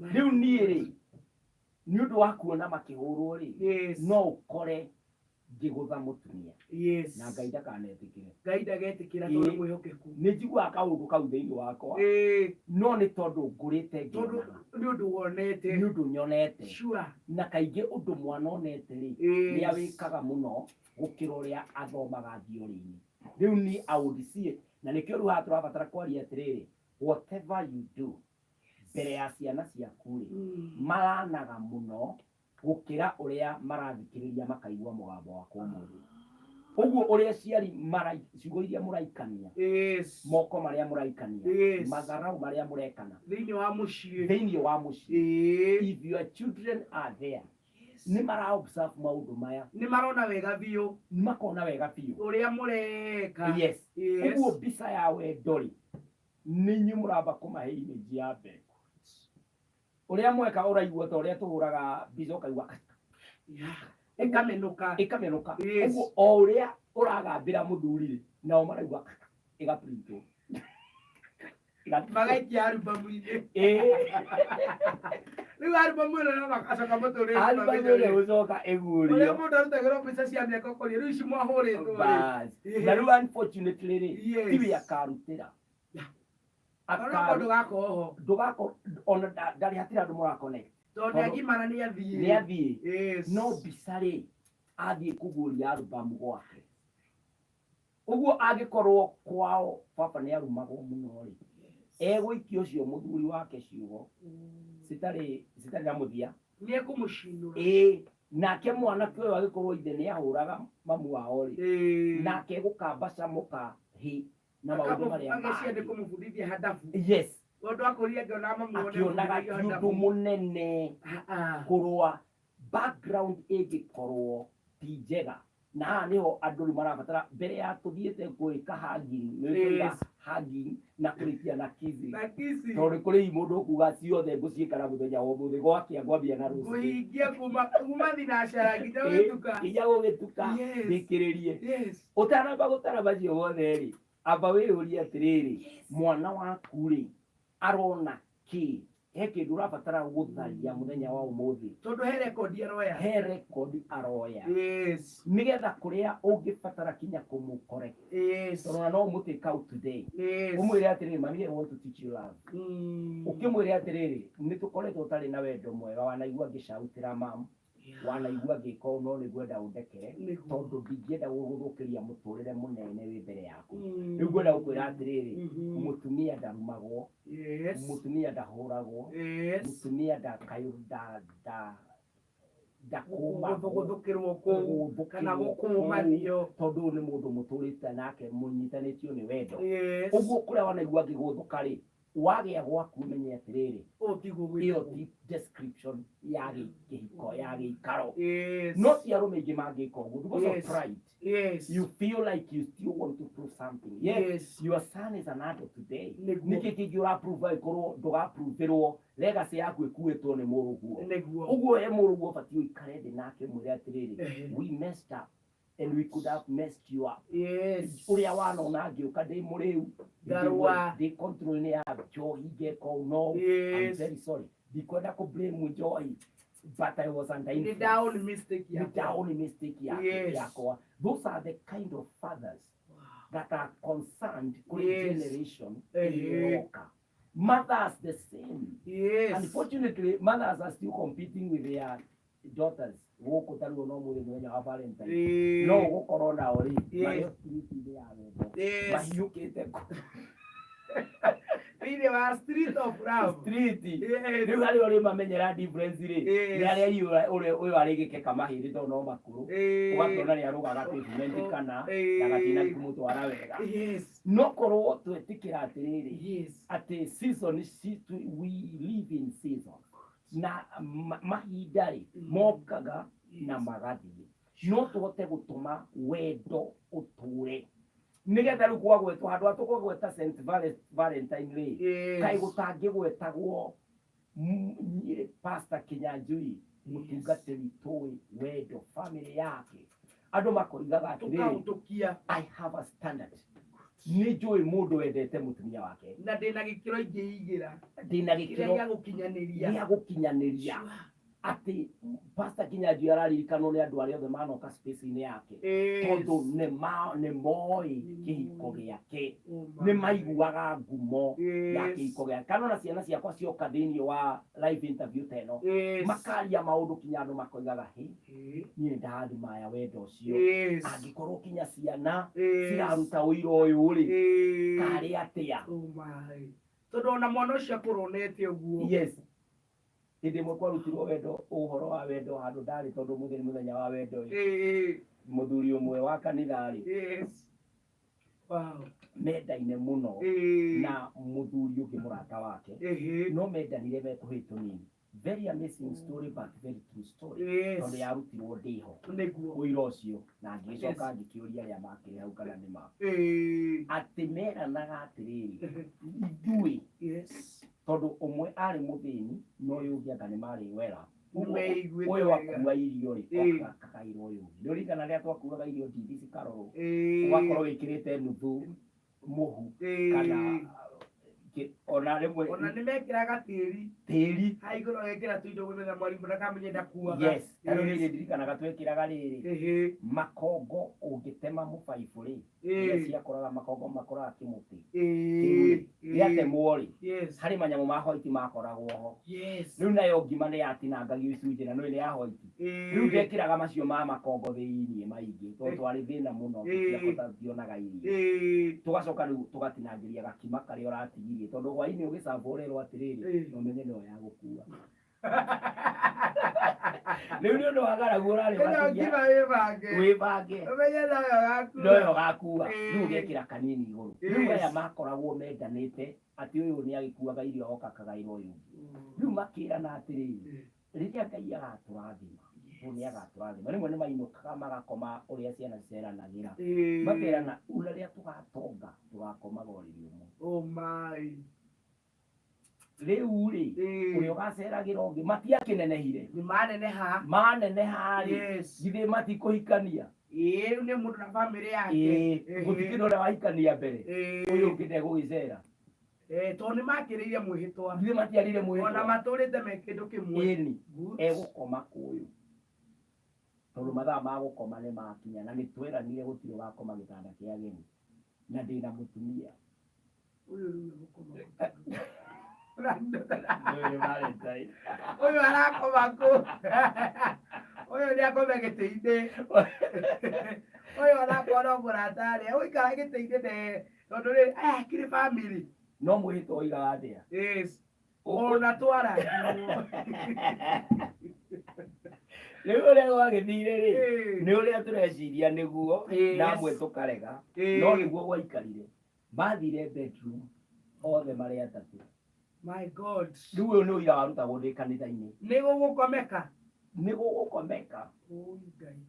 Rĩu niĩ rĩ, nĩ ũndũ wa kuona makĩhũrwo rĩ, no ũkore Ngĩgũtha mũtumia. Na Ngai ndakanetĩkĩre. Ngai ndagetĩkĩra tondũ nĩ mwĩhokeku. Nĩ njiguaga kaũndũ kau thĩinĩ wakwa, no nĩ tondũ ngũrĩte tondũ ngĩonaga. Nĩ ũndũ wonete. Nĩ ũndũ nyonete. Na kaingĩ ũndũ mwana onete rĩ, nĩ awĩkaga mũno gũkĩra ũrĩa athomaga theory-inĩ. Rĩu ni I would see it. Na nĩkĩo rĩu haha tũrabatara kwaria atĩrĩrĩ, whatever you do mbere ya ciana ciaku rĩ, maranaga mũno gũkĩra ũrĩa marathikĩrĩria makaigua mũgambo wakwa ũmũthĩ. Ũguo ũrĩa aciari mara ciugo iria mũraikania, moko marĩa mũraikania, matharau marĩa mũrekana thĩinĩ wa mũciĩ, thĩinĩ wa mũciĩ, if your children are there, nĩ mara observe maũndũ maya. Nĩ marona wega biũ. Makona wega biũ ũrĩa mũreka. Ũguo mbica ya wendo rĩ, nĩ inyuĩ mũramba kũmahe image ya mbere. Ũrĩa mweka ũraigua ta ũrĩa tũhũraga mbica ũkaigua ĩkamenũka. Ĩkamenũka. Ũguo o ũrĩa ũragambĩra mũthuri rĩ, nao maraigua ĩgaprintwo. Magaikia arubamu-inĩ. Rĩu arubamu ĩno no magacoka mũtũrĩre. Arubamu ĩrĩa gũcoka ĩguũrio. Ũrĩa mũndũ arutagĩrwo mbica cia mĩaka ũkoria rĩu ici mwahũrĩtwo rĩ. Na rĩu unfortunately rĩ, tiwe akarutĩra. Onakorwo ndũgakorwo ho. Ndũgakorwo ona ndarĩ hatirĩ andũ mũra connect. Tondũ nĩ agimara nĩ athiĩ. Nĩ athiĩ. No mbica rĩ, athiĩ kũguũria arubamu gwake. Ũguo angĩkorwo kwao baba nĩ arumagwo mũno rĩ, egũikia ũcio mũthuri wake ciugo citarĩ citarĩ na mũthia. Nĩ ekũmũcinũra. Ĩĩ, nake mwanake ũyũ angĩkorwo ithe nĩ ahũraga mamu wao rĩ, nake egũkambaca mũkahi na maũndũ marĩa Ageciria nĩ mangĩ. Kũmũbundithia handabu. Tondũ akũrire akĩonaga mamu wao akĩonaga ti ũndũ mũnene kũrũa. Background ĩngĩkorwo ti njega, na haha nĩho andũ rĩu marabatara mbere ya tũthiĩte gwĩka hugging, nĩ tũiga hugging na kũrĩkia na kissing. Na kissing. Tondũ kũrĩ mũndũ ũkuga ciothe ngũciĩka na mũthenya wa ũmũthĩ, gwakĩa ngwambia na rũciũ. Kũhingia kuma thinacara nginya gũgĩtuka. Nginya gũgĩtuka. Ndĩkĩrĩrie. Ũtanamba gũtara macio mothe rĩ, amba wĩyũrie atĩrĩrĩ, mwana waku rĩ, arona kĩ? He kĩndũ ũrabatara gũtharia mũthenya wa ũmũthĩ. Tondũ he rekondi aroya. He rekondi aroya. Nĩgetha kũrĩa ũngĩbatara kinya kũmũ correct. Tondũ ona no ũmũ take out today. Ũmwĩre atĩrĩrĩ, "Mami, I want to teach you love." Ũkĩmwĩre atĩrĩrĩ, nĩ tũkoretwo ũtarĩ na wendo mwega, wanaigua ngĩcautĩra mam, wanaigua ngĩka ũũ, no nĩ ngwenda ũndekere tondũ ndingĩenda gũgũthũkĩria mũtũrĩre mũnene wĩ mbere yaku. Rĩu ngwenda gũkwĩra atĩrĩrĩ, mũtumia ndarumagwo, mũtumia ndahũragwo, mũtumia ndakayũ nda nda ndakũmagwo. Gũthũkĩrwo kũu kana gũthũkĩrwo kũu, gũkũmanio. Tondũ ũyũ nĩ mũndũ mũtũrĩte nake mũnyitanĩtio nĩ wendo. Ũguo kũrĩa wanaigua ngĩgũthũka rĩ, wagĩa gwaku ũmenye atĩrĩrĩ, Ũũ tiguo ĩyo gwĩtagwo. Ti description ya kĩhiko ya gĩikaro. No ti arũme aingĩ mangĩka ũguo because of pride. You feel like you still want to prove something. Yes, your son is an adult today. Nĩkĩ kĩngĩ ũraprove angĩkorwo ndũgapruvĩrwo legacy yaku ĩkuĩtwo nĩ mũrũguo? Ũguo he mũrũguo ũbatiĩ ũikare thĩ nake mwĩre atĩrĩrĩ, we messed up and we could have messed you up. Ũrĩa wanona ngĩũka ndĩ mũrĩu, Ngarũa. ndĩ control-inĩ ya njohi ngeka ũũ, no I'm very sorry, ndikwenda kũ blame njohi, but I was under Nĩ influence. ndaoni mistake Nĩ yakwa. ndaoni mistake yake yakwa. Those are the kind of fathers that are concerned kũrĩ generation ĩrĩa ĩroka. Mothers the same. Unfortunately, mothers are still competing with their daughters gũkũ. Ta rĩu no mũthĩ mũthenya wa Valentine, no ũgũkorwo nao rĩ, marĩ street-inĩ ya wendo, mahiũkĩte Thĩinĩ wa street of love. Street. Rĩu harĩa ũrĩ mamenyera difference rĩ, nĩ harĩa ũyũ arĩ gĩkeka mahĩndĩ tondũ no makũrũ, ũgakĩona nĩ arũgaga pavement kana na gatina kũmũtwara wega. No korwo twetĩkĩra atĩrĩrĩ, atĩ season we live in season, na mahinda rĩ, mokaga na magathiĩ, no tũhote gũtũma wendo ũtũre nĩgetha rĩu kwagwetwo handũ ha tũkũgweta St Valentine rĩ, kaĩ gũtangĩgwetagwo Pastor Kinyanjui, mũtungatĩri tũĩ wendo family yake, andũ makoigaga atĩrĩrĩ, Tũkaũtũkia. "I have a standard, nĩ njũĩ mũndũ wendete mũtumia wake." Na ndĩna gĩkĩro ingĩigĩra ndĩna kĩrĩa gĩkĩro gĩa gũkinyanĩria. Gĩa gũkinyanĩria. Atĩ Pastor Kinyanjui araririkanwo nĩ andũ arĩa othe manoka space-inĩ yake, tondũ nĩ moĩ kĩhiko gĩake, nĩ maiguaga ngumo ya kĩhiko gĩake, kana ona ciana ciakwa cioka thĩinĩ wa live interview ta ĩno, makaria maũndũ kinya andũ makoigaga, "Hĩ, niĩ nĩ ndarathima aya wendo ũcio." Angĩkorwo kinya ciana ciraruta ũira ũyũ rĩ, karĩ atĩa? Oh my. Tondũ ona mwana ũcio akũronete ũguo. Yes, hĩndĩ ĩmwe kwarutirwo wendo, ũhoro wa wendo handũ ndarĩ, tondũ mũthĩ nĩ mũthenya wa wendo ĩ, mũthuri ũmwe wa kanitha rĩ, mendaine mũno na mũthuri ũngĩ mũrata wake, no mendanire me tũhĩĩ tũnini. Very amazing story, but very true story, tondũ yarutirwo ndĩho ũira ũcio, na ngĩgĩcoka ngĩkĩũria arĩa makĩrĩ hau kana nĩ ma atĩ meranaga atĩrĩrĩ, ithuĩ, tondũ ũmwe arĩ mũthĩni na ũyũ ũngĩ anga nĩ marĩ wera. Nĩmeiguĩte ũyũ wega. Akua irio rĩ, akagaĩra ũyũ ũngĩ. Nĩ ũririkana rĩrĩa twakuaga irio ndithi cikarorwo, ũgakorwo wĩkĩrĩte nuthu mũhu kana ona rĩmwe Ona nĩ mekĩraga tĩri. Tĩri. Ha igũrũ agekĩra tũindo gũthenya mwarimũ ndakamenye ndakuaga. Yes, na rĩu rĩrĩ ndirikanaga twekĩraga rĩrĩ makongo, ũngĩtema mũbaibũ rĩ, iria ciakũraga makongo makũraga kĩmũtĩ kĩu rĩ, gĩatemwo rĩ, harĩ manyamũ ma white makoragwo ho. Rĩu nayo ngima nĩ yatinangagio icunjĩ na nĩ ya white. Rĩu ndekĩraga macio ma makongo thĩiniĩ maingĩ, tondũ twarĩ thĩna mũno, tũtiahota tionaga irio. Tũgacoka rĩu tũgatinangĩria gakima karĩa ũratigirie, tondũ hwainĩ ũgĩcabwo ũrerwo atĩrĩrĩ, na ũmenye nĩyo ya gũkua. Rĩu nĩ ũndũ wa ng'aragu ũrarĩ Ĩno ũgatigia ngima wĩbange. Wĩbange. Ũmenye noyo gakua. Noyo gakua. Rĩu ũgekĩra kanini igũrũ. Rĩu aya makoragwo mendanĩte atĩ ũyũ nĩ agĩkuaga irio oka akagaĩra ũyũ ũngĩ. Rĩu makĩrana atĩrĩrĩ, rĩrĩa Ngai agatũrathima, tondũ nĩ agatũrathima, rĩmwe nĩ mainũkaga magakoma ũrĩa ciana ciceranagĩra, makerana una rĩrĩa tũgatonga tũgakomaga ũrĩrĩ ũmwe. Oh my. Rĩu rĩ, ũrĩa ũgaceragĩra ũngĩ, matiakĩnenehire. Nĩ maneneha. Maneneha rĩ, githĩ matikũhikania? Ĩĩ, rĩu nĩ mũndũ na bamĩrĩ yake. Ĩĩ, gũtikĩrĩ ũrĩa wahikania mbere, ũyũ ũngĩ ndegũgĩcera. Tondũ nĩ makĩrĩire mwĩhĩtwa. Githĩ matiarire Ona mwĩhĩtwa? matũrĩte me kĩndũ kĩmwe. Ĩni. Good. Egũkoma kũyũ tondũ mathaa ma gũkoma nĩ makinya, na nĩ tweranire gũtirĩ ũgakoma gĩtanda kĩa ageni na ndĩna mũtumia. Ũyũ rĩu egũkoma kũ? Ũyũ nĩ Valentine. Ũyũ arakoma kũ? Ũyũ nĩ akome gĩtĩ-inĩ. Ũyũ onakorwo no mũrata arĩa ũikara gĩtĩ-inĩ ne tondũ rĩ aya akĩrĩ family. No mwĩhĩtwa ũigaga atĩa? Ona twarathimwo. Rĩu ũrĩa gwagĩthire rĩ, nĩ ũrĩa tũreciria nĩguo, na amwe tũkarega, no nĩguo gwaikarire. Mathire bedroom othe marĩ atatũ. My God. Rĩu ũyũ nĩ ũira warutagwo ndĩ kanitha-inĩ. Nĩ gũgũkomeka. Nĩ gũgũkomeka. Ũi Ngai.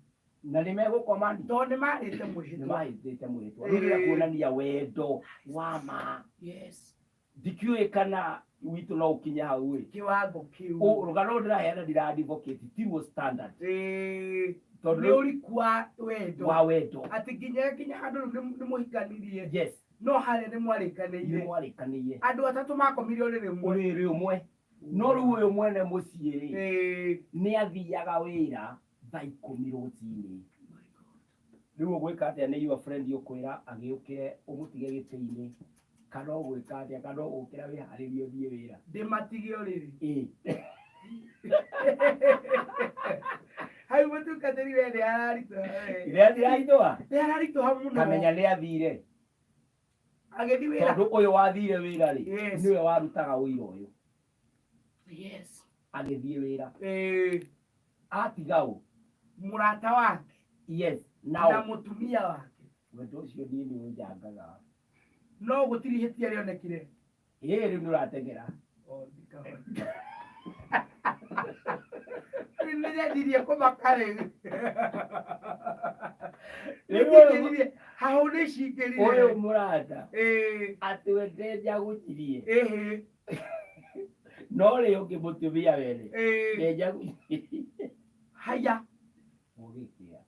Na nĩ megũkomani. Tondũ nĩ marĩte nĩ mwĩhĩtwa. Mahĩtĩte mwĩhĩtwa. Rĩu rĩrĩa kuonania wendo wa ma, ndikĩũĩ kana witũ no ũkinye hau ĩ. Kiwango kĩu. Rũgano rũrũ ndĩraheana ndira-advocate, tiguo standard, tondũ Nĩ ũriku wa wendo. Wa wendo. Atĩ nginya nginya handũ rĩu nĩ mũhikanirie. No harĩa nĩ nĩ mwarĩkanĩire. Mwarĩkanĩire. Andũ atatũ makomire ũrĩrĩ ũmwe. Ũrĩrĩ ũmwe, no rĩu ũyũ mwene mũciĩ rĩ, nĩ athiaga wĩra thaa 10 rũcinĩ. Rĩu ũgwĩka atĩa? Nĩ your friend ũkwĩra agĩũkĩre ũmũtige gĩtĩ-inĩ, kana ũgwĩka atĩa, kana ũgũkĩra wĩharĩrie ũthiĩ wĩra? Ndĩmatige ũrĩrĩ. Ĩ. Hau mũtungatĩri we nĩ araritũha we. Nĩ athiraithũa. Nĩ araritũha mũno. Kamenya nĩ athire. Agĩthiĩ wĩra. Tondũ ũyũ wathire wĩra rĩ, nĩwe warutaga ũira ũyũ. Agĩthiĩ wĩra, atiga ũ? Mũrata wake. Na nao mũtumia wake. Wendo ũcio niĩ nĩ ũnjangaga. No gũtirĩ ihĩtia rĩonekire. Ĩ, rĩu nĩ ũrateng'era. Oh, ndikahota. Rĩu nĩnyendirie kũmaka rĩu. Rĩu ũyũ Nĩnjingĩririe hahũ nĩcingĩrire. Ũyũ mũrata atĩ we ndenjagũnyirie, no rĩ ũngĩ mũtumia wene ndenjagũnyirie. Haya. Mũgĩkĩa.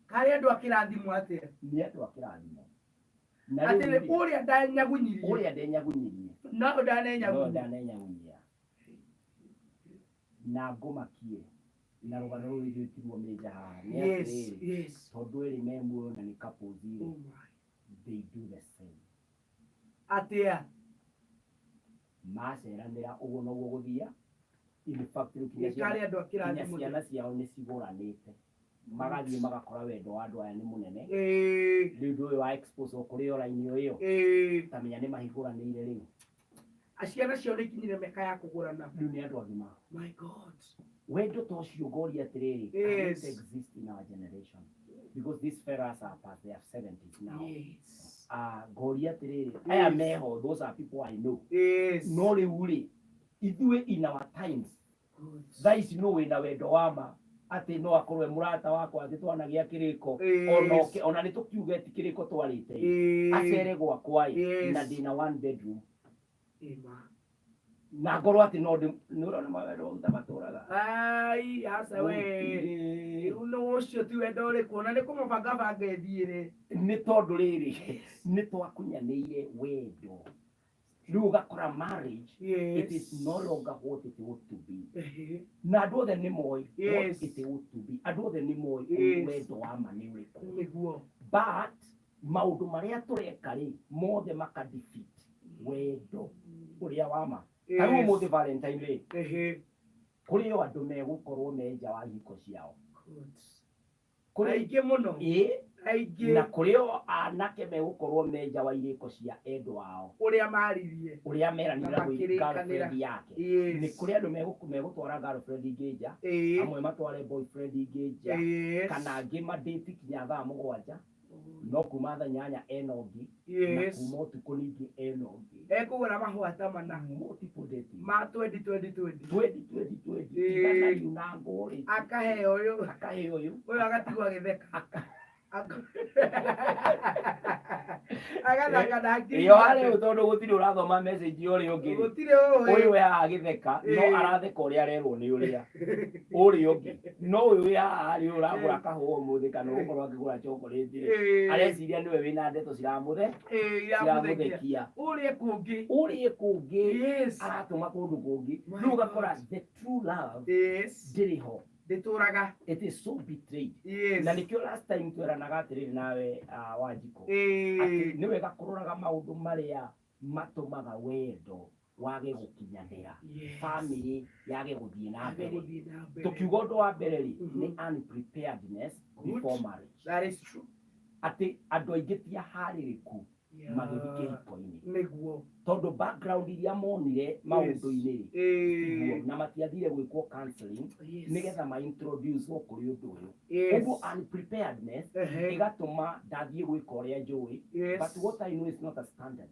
Karĩ andũ akĩrathimwo atĩa? Nĩ andũ akĩrathimwo na Atĩ rĩu rĩ, ũrĩa ndanyagunyirie. Ũrĩa ndenyagunyirie. No no ndanenyagunyirie. Ndanenyagunyia na ngũmakie. Na rũgano rũrũ ithuĩ tiruo mĩnja haha nĩ atĩrĩrĩ, tondũ erĩ me muoyo na nĩ couples rĩ, Oh my. they do the same. Atia. Maceranĩra ũguo noguo gũthia. In fact rĩu kinya Nĩ ciana karĩ andũ kinya akĩrathimwo. ciana ciao nĩ cigũranĩte, magathiĩ magakora wendo wa andũ aya nĩ mũnene. Rĩu ũndũ ũyũ wa expose kũrĩ o raini o ĩyo, tamenya nĩ mahingũranĩire rĩu. Ciana ciao nĩ ikinyire mĩaka ya kũgũrana. Rĩu nĩ andũ agima. My God. Wendo ta ũcio ngoria atĩrĩrĩ, can it exist in our generation? Because these fellas are past their 70s now. Ah, ngoria atĩrĩrĩ, aya meho, those are people I know. No rĩu rĩ, ithuĩ in our times, thaa ici nũ wĩna wendo wa ma atĩ no akorwo e mũrata wakwa atĩ twanagĩa kĩrĩko, ona oke, ona nĩ tũkiuge ti kĩrĩko twarĩte ĩ, acere gwakwa ĩ, na ndĩna one bedroom, Ĩma. Na ngorwo atĩ no ndĩ nĩ ũrona mawendo mau ta matũraga. Ai, aca we. Gũtirĩ. Rĩu nĩ ũcio ti wendo ũrĩkũ, ona nĩ kũmũbangabanga ĩthiĩre. Nĩ tondũ rĩrĩ, nĩ twakunyanĩire wendo, rĩu ũgakora marriage, it is no longer what it ought to be. Na andũ othe nĩ moĩ what it ought to be. Andũ othe nĩ moĩ wendo wa ma nĩ ũrĩkũ. But maũndũ marĩa tũreka rĩ, mothe maka defeat wendo ũrĩa wa ma. Ta rĩu ũmũthĩ Valentine rĩ, kũrĩ o andũ megũkorwo me nja wa ihiko ciao. Kũrĩ Aingĩ mũno. Ĩ. Aingĩ. Na kũrĩ o anake megũkorwo me nja wa irĩko cia endwa ao. Ũrĩa maririe. Ũrĩa meranire Na na gwĩ makĩrĩkanĩra. girlfriend yake. Nĩ kũrĩ andũ megũtwara girlfriend ingĩ nja, amwe matware boyfriend ingĩ nja, kana angĩ mandĩti kinya thaa 7, no kuma thaa 8 ena ũngĩ, na kuma ũtukũ ningĩ ena ũngĩ. Ekũgũra mahũa ta mana. Multiple dating. Ma 20 20 20. 20 20 20. Tigana riu na ngũrĩ. Akahe ũyũ. Akahe ũyũ. Ũyũ agatigwo agĩtheka. Agathaka na ngiri. Ĩyo harĩ tondũ gũtirĩ ũrathoma message ya ũrĩa ũngĩ. Gũtirĩ ũĩ. Ũyũ we haha agĩtheka, no aratheka ũrĩa arerwo nĩ ũrĩa ũrĩa ũngĩ. No ũyũ wĩ haha rĩ, ũragũra kahũa ũmũthĩ kana ũgũkorwo akĩgũra chocolate rĩ, areciria nĩwe wĩna ndeto ciramũthe Iramuthekia. ciramũthekia. Ũrĩa kũngĩ. Ũrĩa kũngĩ aratũma kũndũ kũngĩ. Rĩu ũgakora the true love ndĩrĩ ho. Ndĩtũraga. It is so betrayed. Na nĩkĩo last time tweranaga atĩrĩrĩ nawe, Wanjikũ, atĩ nĩ wega kũroraga maũndũ marĩa matũmaga wendo wage gũkinyanĩra, family yage gũthiĩ na mbere. Gũthiĩ na mbere. Tũkiuga ũndũ wa mbere rĩ, nĩ unpreparedness before marriage. That is true. Atĩ andũ aingĩ ti aharĩrĩku magĩthiĩ kĩhiko-inĩ. Tondũ background iria monire maũndũ-inĩ rĩ, tiguo, na matiathire gwĩkwo counseling nĩgetha ma introduce wo kũrĩ ũndũ ũyũ. Ũguo unpreparedness ĩgatũma ndathiĩ gwĩka ũrĩa njũĩ, but what I know is not a standard.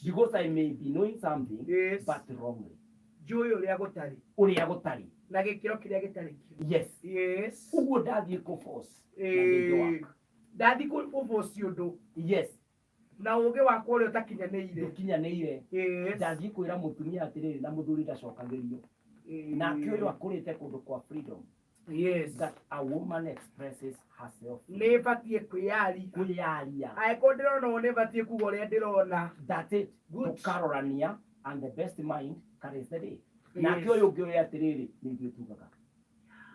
Because I may be knowing something, but wrongly. Njũĩ ũrĩa gũtarĩ. Ũrĩa gũtarĩ. Na gĩkĩro kĩrĩa gĩtarĩ kĩo. Ũguo ndathiĩ kũ force na ndĩngĩ work. Ndathiĩ kũ force ũndũ. Na ũgĩ wakwa ũrĩa ũtakinyanĩire. Ndũkinyanĩire. Ndathiĩ kwĩra mũtumia atĩrĩrĩ, na mũthuri ndacokagĩrio. Nake ũyũ akũrĩte kũndũ kwa freedom. That a woman expresses herself. Nĩ batiĩ kwĩyaria. Kwĩyaria. Angĩkorwo ndĩrona ũũ, nĩ batiĩ kuga ũrĩa ndĩrona. That's it. Tũkarorania, and the best mind carries the day. Nake ũyũ ũngĩ ũyũ atĩrĩrĩ, nĩ ithuĩ tugaga.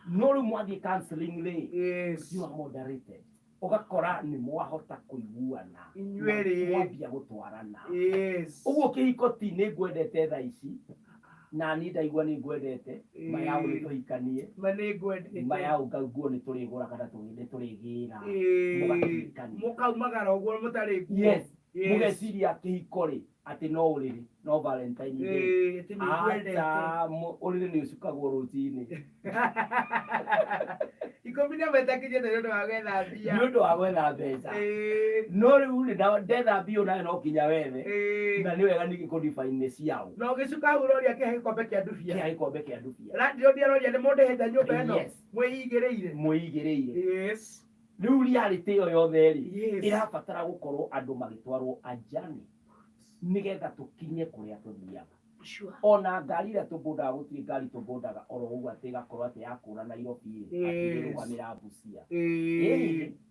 No rĩu mwathiĩ counseling rĩ, you are moderated. Ũgakora nĩ mwahota kũiguana. Inyuerĩ. Mwambia gũtwarana. Ũguo kĩhiko ti nĩ ngwendete thaa ici, na niĩ ndaigua nĩ ngwendete, mayaũ nĩ tũhikanie. Ma nĩ ngwendete. Mayaũ nguo nĩ tũrĩgũra kana nĩ tũrĩgĩra. Mũgakĩhikania. Mũkaumagara ũguo mũtarĩ nguo. Mũgeciria kĩhiko rĩ, atĩ no ũrĩrĩ, no Valentine Day. Atĩ nĩ ngwendete. Aca, ũrĩrĩ nĩ ũcukagwo rũcinĩ. 11 ĩtakinyĩte nĩ ũndũ wa gwetha mbia. Nĩ ũndũ wa gwetha mbeca. No rĩu rĩ, ndetha mbia onawe no kinya wethe. Na nĩ wega ningĩ kũ define nĩ ciaũ. Na ũgĩcuka hau ũroria kĩhe gĩkombe kĩa ndubia. Kĩhe gĩkombe kĩa ndubia. Landlord aroria nĩ mũndĩhĩte nyũmba ĩno? Mwĩigĩrĩire. Mwĩigĩrĩire. Rĩu reality ĩyo yothe rĩ, ĩrabatara gũkorwo andũ magĩtwarwo ajani nĩgetha tũkinye kũrĩa tũthiaga. Ona ngari ĩrĩa tũmbũndaga, gũtirĩ ngari tũmbũndaga oro ũguo atĩ ĩgakorwo atĩ yakũra Nairobi rĩ, atĩ ĩrũgamĩra Busia.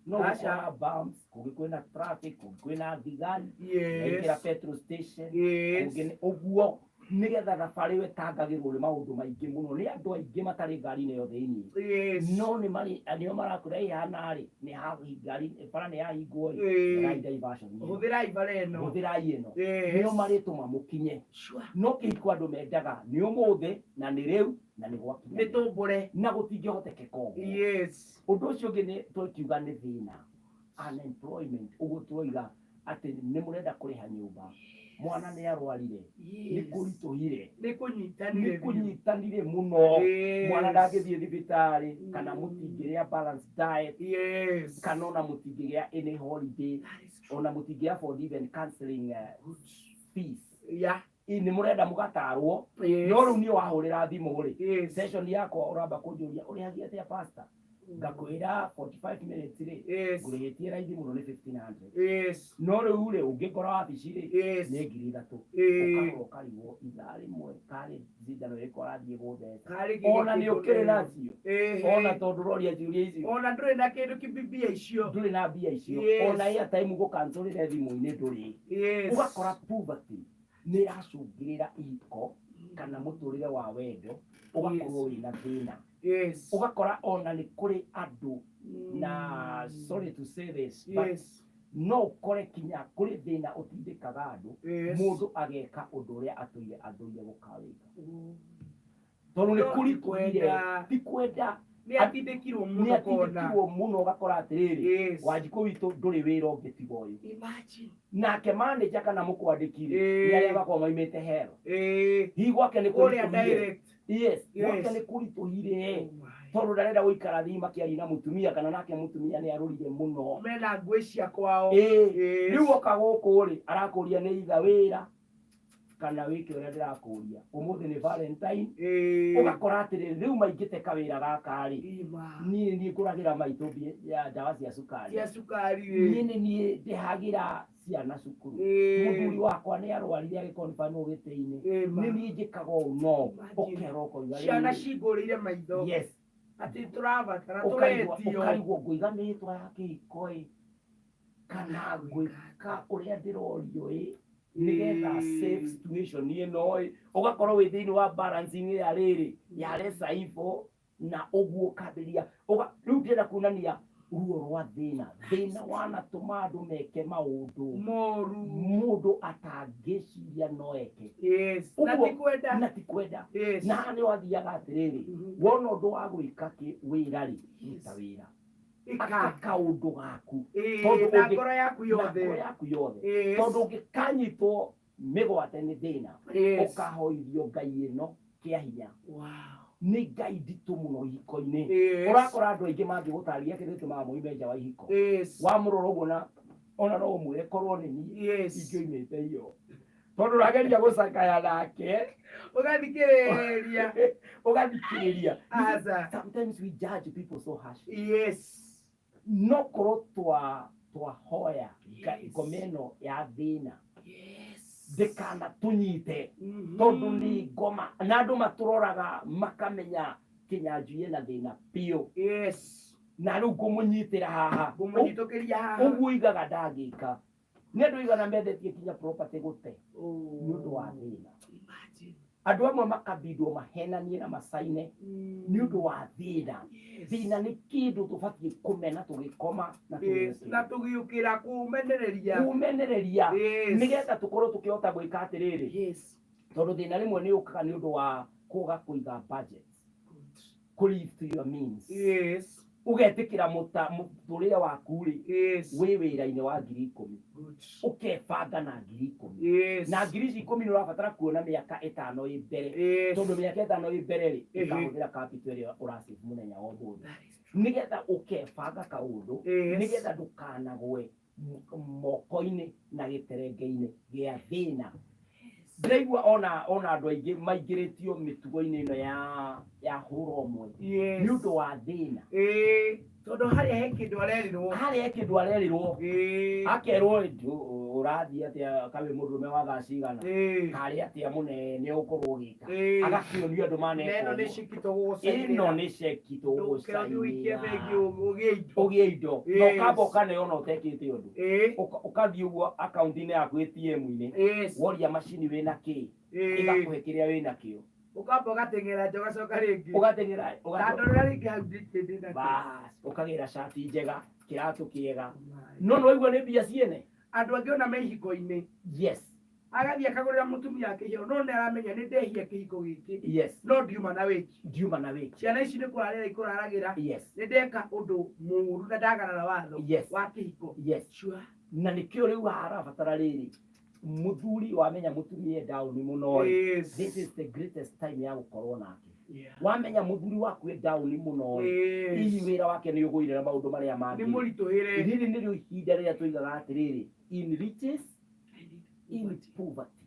No gũkora bumps, kũngĩ kwĩna traffic, kũngĩ kwĩna thigari, yaingĩra petrol station, kũngĩ nĩ ũguo. Nĩgetha thabarĩ ĩyo ĩtangagĩrwo nĩ maũndũ maingĩ mũno nĩ andũ aingĩ matarĩ ngari-inĩ ĩyo thĩinĩ. No nĩ marĩ nĩo marakwĩra ĩ hana rĩ, nĩ ngari bara nĩ yahingwo ĩ, orai diversion ĩno. Hũthĩrai bara ĩno. Hũthĩrai ĩno. Nĩo marĩtũma mũkinye. No kĩhiko andũ mendaga nĩ ũmũthĩ na nĩ rĩu na nĩ gwakinya. Nĩ tũmbũre. Na gũtingĩhotekeka ũguo. Ũndũ ũcio ũngĩ nĩ tũkiuga nĩ thĩna, unemployment, ũguo twoiga atĩ nĩ mũrenda kũrĩha nyũmba, mwana nĩ arwarire, nĩ kũritũhire, Nĩ kũnyitanire nĩ kũnyitanire mũno, mwana ndangĩthiĩ thibitarĩ, kana mũtingĩrĩa balanced diet, kana ona mũtingĩgĩa any holiday, ona mũtingĩ afford even counseling fees. Nĩ mũrenda mũgatarwo, no rĩu niĩ wahũrĩra thimũ rĩ, session yakwa ũramba kũnjũria ũrĩhagia atĩa pastor, ngakwĩra 45 minutes rĩ, ngũrĩhĩtie raithi mũno nĩ 1500. No rĩu rĩ, ũngĩkora wabici rĩ, nĩ 3000. Ũkarora ũkarigwo ithaa rĩmwe karĩ cindano ĩrĩkũ arathiĩ gũtheca, ona nĩ ũkĩrĩ nacio, ona tondũ ũroria ciũria icio, ona ndũrĩ na kĩndũ kĩmbia icio, ndũrĩ na mbia icio, ona airtime gũkancorĩre thimũ-inĩ ndũrĩ. Ũgakora poverty nĩ ĩracũngĩrĩra ihiko kana mũtũrĩre wa wendo ũgakorwo wĩna thĩna. Ũgakora ona nĩ kũrĩ andũ, na sorry to say this, but no ũkore kinya kũrĩ thĩna ũtindĩkaga andũ, mũndũ ageka ũndũ ũrĩa atũire athũire gũkawĩka, tondũ nĩ kũritũhire, ti kwenda. Nĩ atindĩkirwo mũno. Nĩ atindĩkirwo mũno. Ũgakora atĩrĩrĩ, Wanjikũ witũ ndũrĩ wĩra ũngĩ tiga ũyũ. Nake manager kana mũkwandĩki rĩ, nĩ arĩa makoragwo maimĩte hell, hihi gwake nĩ kũritũhire. Yes, gwake nĩ kũritũhire, tondũ ndarenda gũikara thĩ makĩaria na mũtumia, kana nake mũtumia nĩ arũrire mũno. Mena ngũĩ cia kwao. Rĩu oka gũkũ rĩ, arakũria nĩ itha wĩra kana wĩke ũrĩa ndĩrakũria, ũmũthĩ nĩ Valentine. Ũgakora atĩrĩrĩ, rĩu maingĩte kawĩra gaka rĩ, niĩ niĩ ngũragĩra maitũ ya ndawa cia cukari, cia cukari, niĩ nĩ niĩ ndĩhagĩra ciana cukuru, mũthuri wakwa nĩ arwarire agĩkonbanwo gĩtĩ-inĩ, nĩ niĩ njĩkaga ũũ, no ũkera ũkoiga ciana cingũrĩire maitho. Atĩ tũrabatara tũretio. Ũkarigwo ngũiga mĩhĩtwa ya kĩhiko ĩ, kana ngwĩka ũrĩa ndĩrorio ĩ, nĩgetha safe situation ĩno ĩ, ũgakorwo wĩ thĩinĩ wa balancing ya rĩrĩ ya lesa ivo na ũguo ũkambĩrĩria. Rĩu ndĩrenda kuonania ruo rwa thĩna, thĩna wanatũma andũ meke maũndũ moru mũndũ atangĩciria no eke. Na ti kwenda. Na ti kwenda. Na haha nĩ wathiaga atĩrĩrĩ, wona ũndũ wa gwĩka wĩra rĩ, ruta wĩra, aka kaũndũ gaku, tondũ na ngoro yaku yothe. Na ngoro yaku yothe, tondũ ũngĩkanyitwo mĩgwate nĩ thĩna, ũkahoithio ngai ĩno kĩa hinya. Nĩ ngai nditũ mũno ihiko-inĩ. Ũrakora andũ aingĩ mangĩgũtarĩria kĩrĩa gĩtũmaga moime nja wa ihiko, wamũrora ũguo na ona no ũmwĩre korwo nĩ niĩ ingĩoimĩte iyo, tondũ ũrageria gũcakaya nake. Ũgathikĩrĩria. Ũgathikĩrĩria. Sometimes we judge people so harshly. No korwo twahoya ngoma ĩno ya thĩna ndĩkana tũnyite, tondũ nĩ ngoma na andũ matũroraga makamenya Kĩnyanjui ena thĩna biũ. Na rĩu ngũmũnyitĩra haha. Ngũmũnyitũkĩria haha. Ũguo igaga ndangĩka nĩ andũ igana mendetie kinya property gũte nĩ ũndũ wa thĩna. Andũ amwe makabindwo mahenanie na macaine nĩ ũndũ wa thĩna. Thĩna nĩ kĩndũ tũbatiĩ kũmena tũgĩkoma na na tũgĩũkĩra, kũmenereria. Kũmenereria, nĩgetha tũkorwo tũkĩhota gwĩka atĩrĩrĩ, tondũ thĩna rĩmwe nĩ ũkaga nĩ ũndũ wa kũga kũiga budget, kũ live to your means. Ũgetĩkĩra mũtũrĩre waku rĩ, wĩ wĩra-inĩ wa 10,000, ũkebanga na 10,000, na 10,000 nĩ ũrabatara kuona mĩaka 5 ĩ mbere, tondũ mĩaka 5 ĩ mbere rĩ, ũkahũthĩra capital ĩrĩa ũrasave mũthenya wa ũmũthĩ, nĩgetha ũkebanga kaũndũ, nĩgetha ndũkanagwe moko-inĩ na gĩterenge-inĩ gĩa thĩna. Ndĩraigua ona andũ aingĩ maingĩrĩtio mĩtugo-inĩ ĩno ya hũra ũmwe nĩ ũndũ wa thĩna. Tondũ harĩa he kĩndũ arerirwo. Harĩa he kĩndũ arerirwo, akerwo ũrathiĩ atĩa kawĩ mũndũrũme wa thaa cigana, karĩ atĩa mũnene ũkorwo ũgĩka, agakĩonio andũ maneka. Ĩno nĩ ceki tũgũgũcainĩra. Ĩno nĩ ceki tũgũcainĩra, ũgĩe indo, na ũkamba ũkaneo ona ũtekĩte ũndũ. Ũkathiĩ ũguo akaunti-inĩ yaku ATM-inĩ, woria macini wĩna kĩ. Ĩgakũhe kĩrĩa wĩnakĩo. Ũkamba ũgateng'era nja, ũgacoka rĩngĩ. Ũgateng'era. Ndandorera rĩngĩ hau ndĩ nakĩo. Bas, ũkagĩra cati njega, kĩratũ kĩega, no nĩwaigua nĩ mbia ciene. Andũ angĩ ona me ihiko-inĩ, agathiĩ akagũrĩra mũtumia wake iheo, no nĩ aramenya nĩ ndehia kĩhiko gĩkĩ, no ndiuma na wĩki. Ndiuma na wĩki. Ciana ici nĩ kũrarĩra ikũraragĩra. Nĩ ndeka ũndũ mũũru na ndagarara watho wa kĩhiko. Sure. Na nĩkĩo rĩu harabatara rĩrĩ, mũthuri wamenya mũtumia e down mũno rĩ, this is the greatest time ya gũkorwo nake. Wamenya mũthuri waku e down mũno rĩ, hihi wĩra wake nĩ ũgũire na maũndũ marĩa Nĩ mangĩ, mũritũhĩre. Rĩrĩ nĩrĩo ihinda rĩrĩa tũigaga atĩrĩrĩ, in riches, in poverty,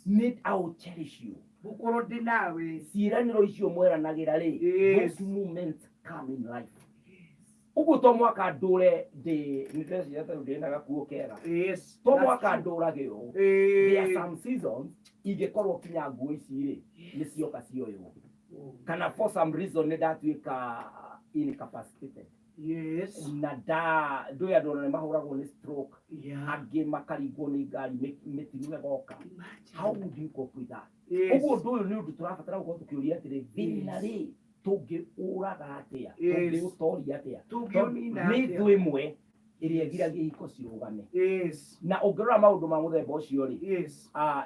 need I will cherish you. Gũkorwo ndĩ nawe. Ciĩranĩro icio mweranagĩra rĩ, those moments come in life. Ũguo to mwaka ndũre ndĩ nĩ ndĩreciria ta rĩu ndĩ na gakuo kega, to mwaka ndũrage ũũ. There are some seasons ingĩkorwo kinya nguo ici rĩ, nĩ cioka cioywo, kana for some reason nĩ ndatuĩka incapacitated, na nda ndũĩ andũ ona nĩ mahũragwo nĩ stroke, angĩ makaringwo nĩ ngari, mĩtino ĩgoka. How would you cope with that? Ũguo ũndũ ũyũ nĩ ũndũ tũrabatara gũkorwo tũkĩũria atĩrĩ, thĩna rĩ, tũngĩũraga atĩa? Tũngĩũtoria atĩa? Tũngĩũnina Nĩ atĩa? thũ ĩmwe ĩrĩa ĩgiragia ihiko cirũgame. Na ũngĩrora maũndũ ma mũthemba ũcio rĩ,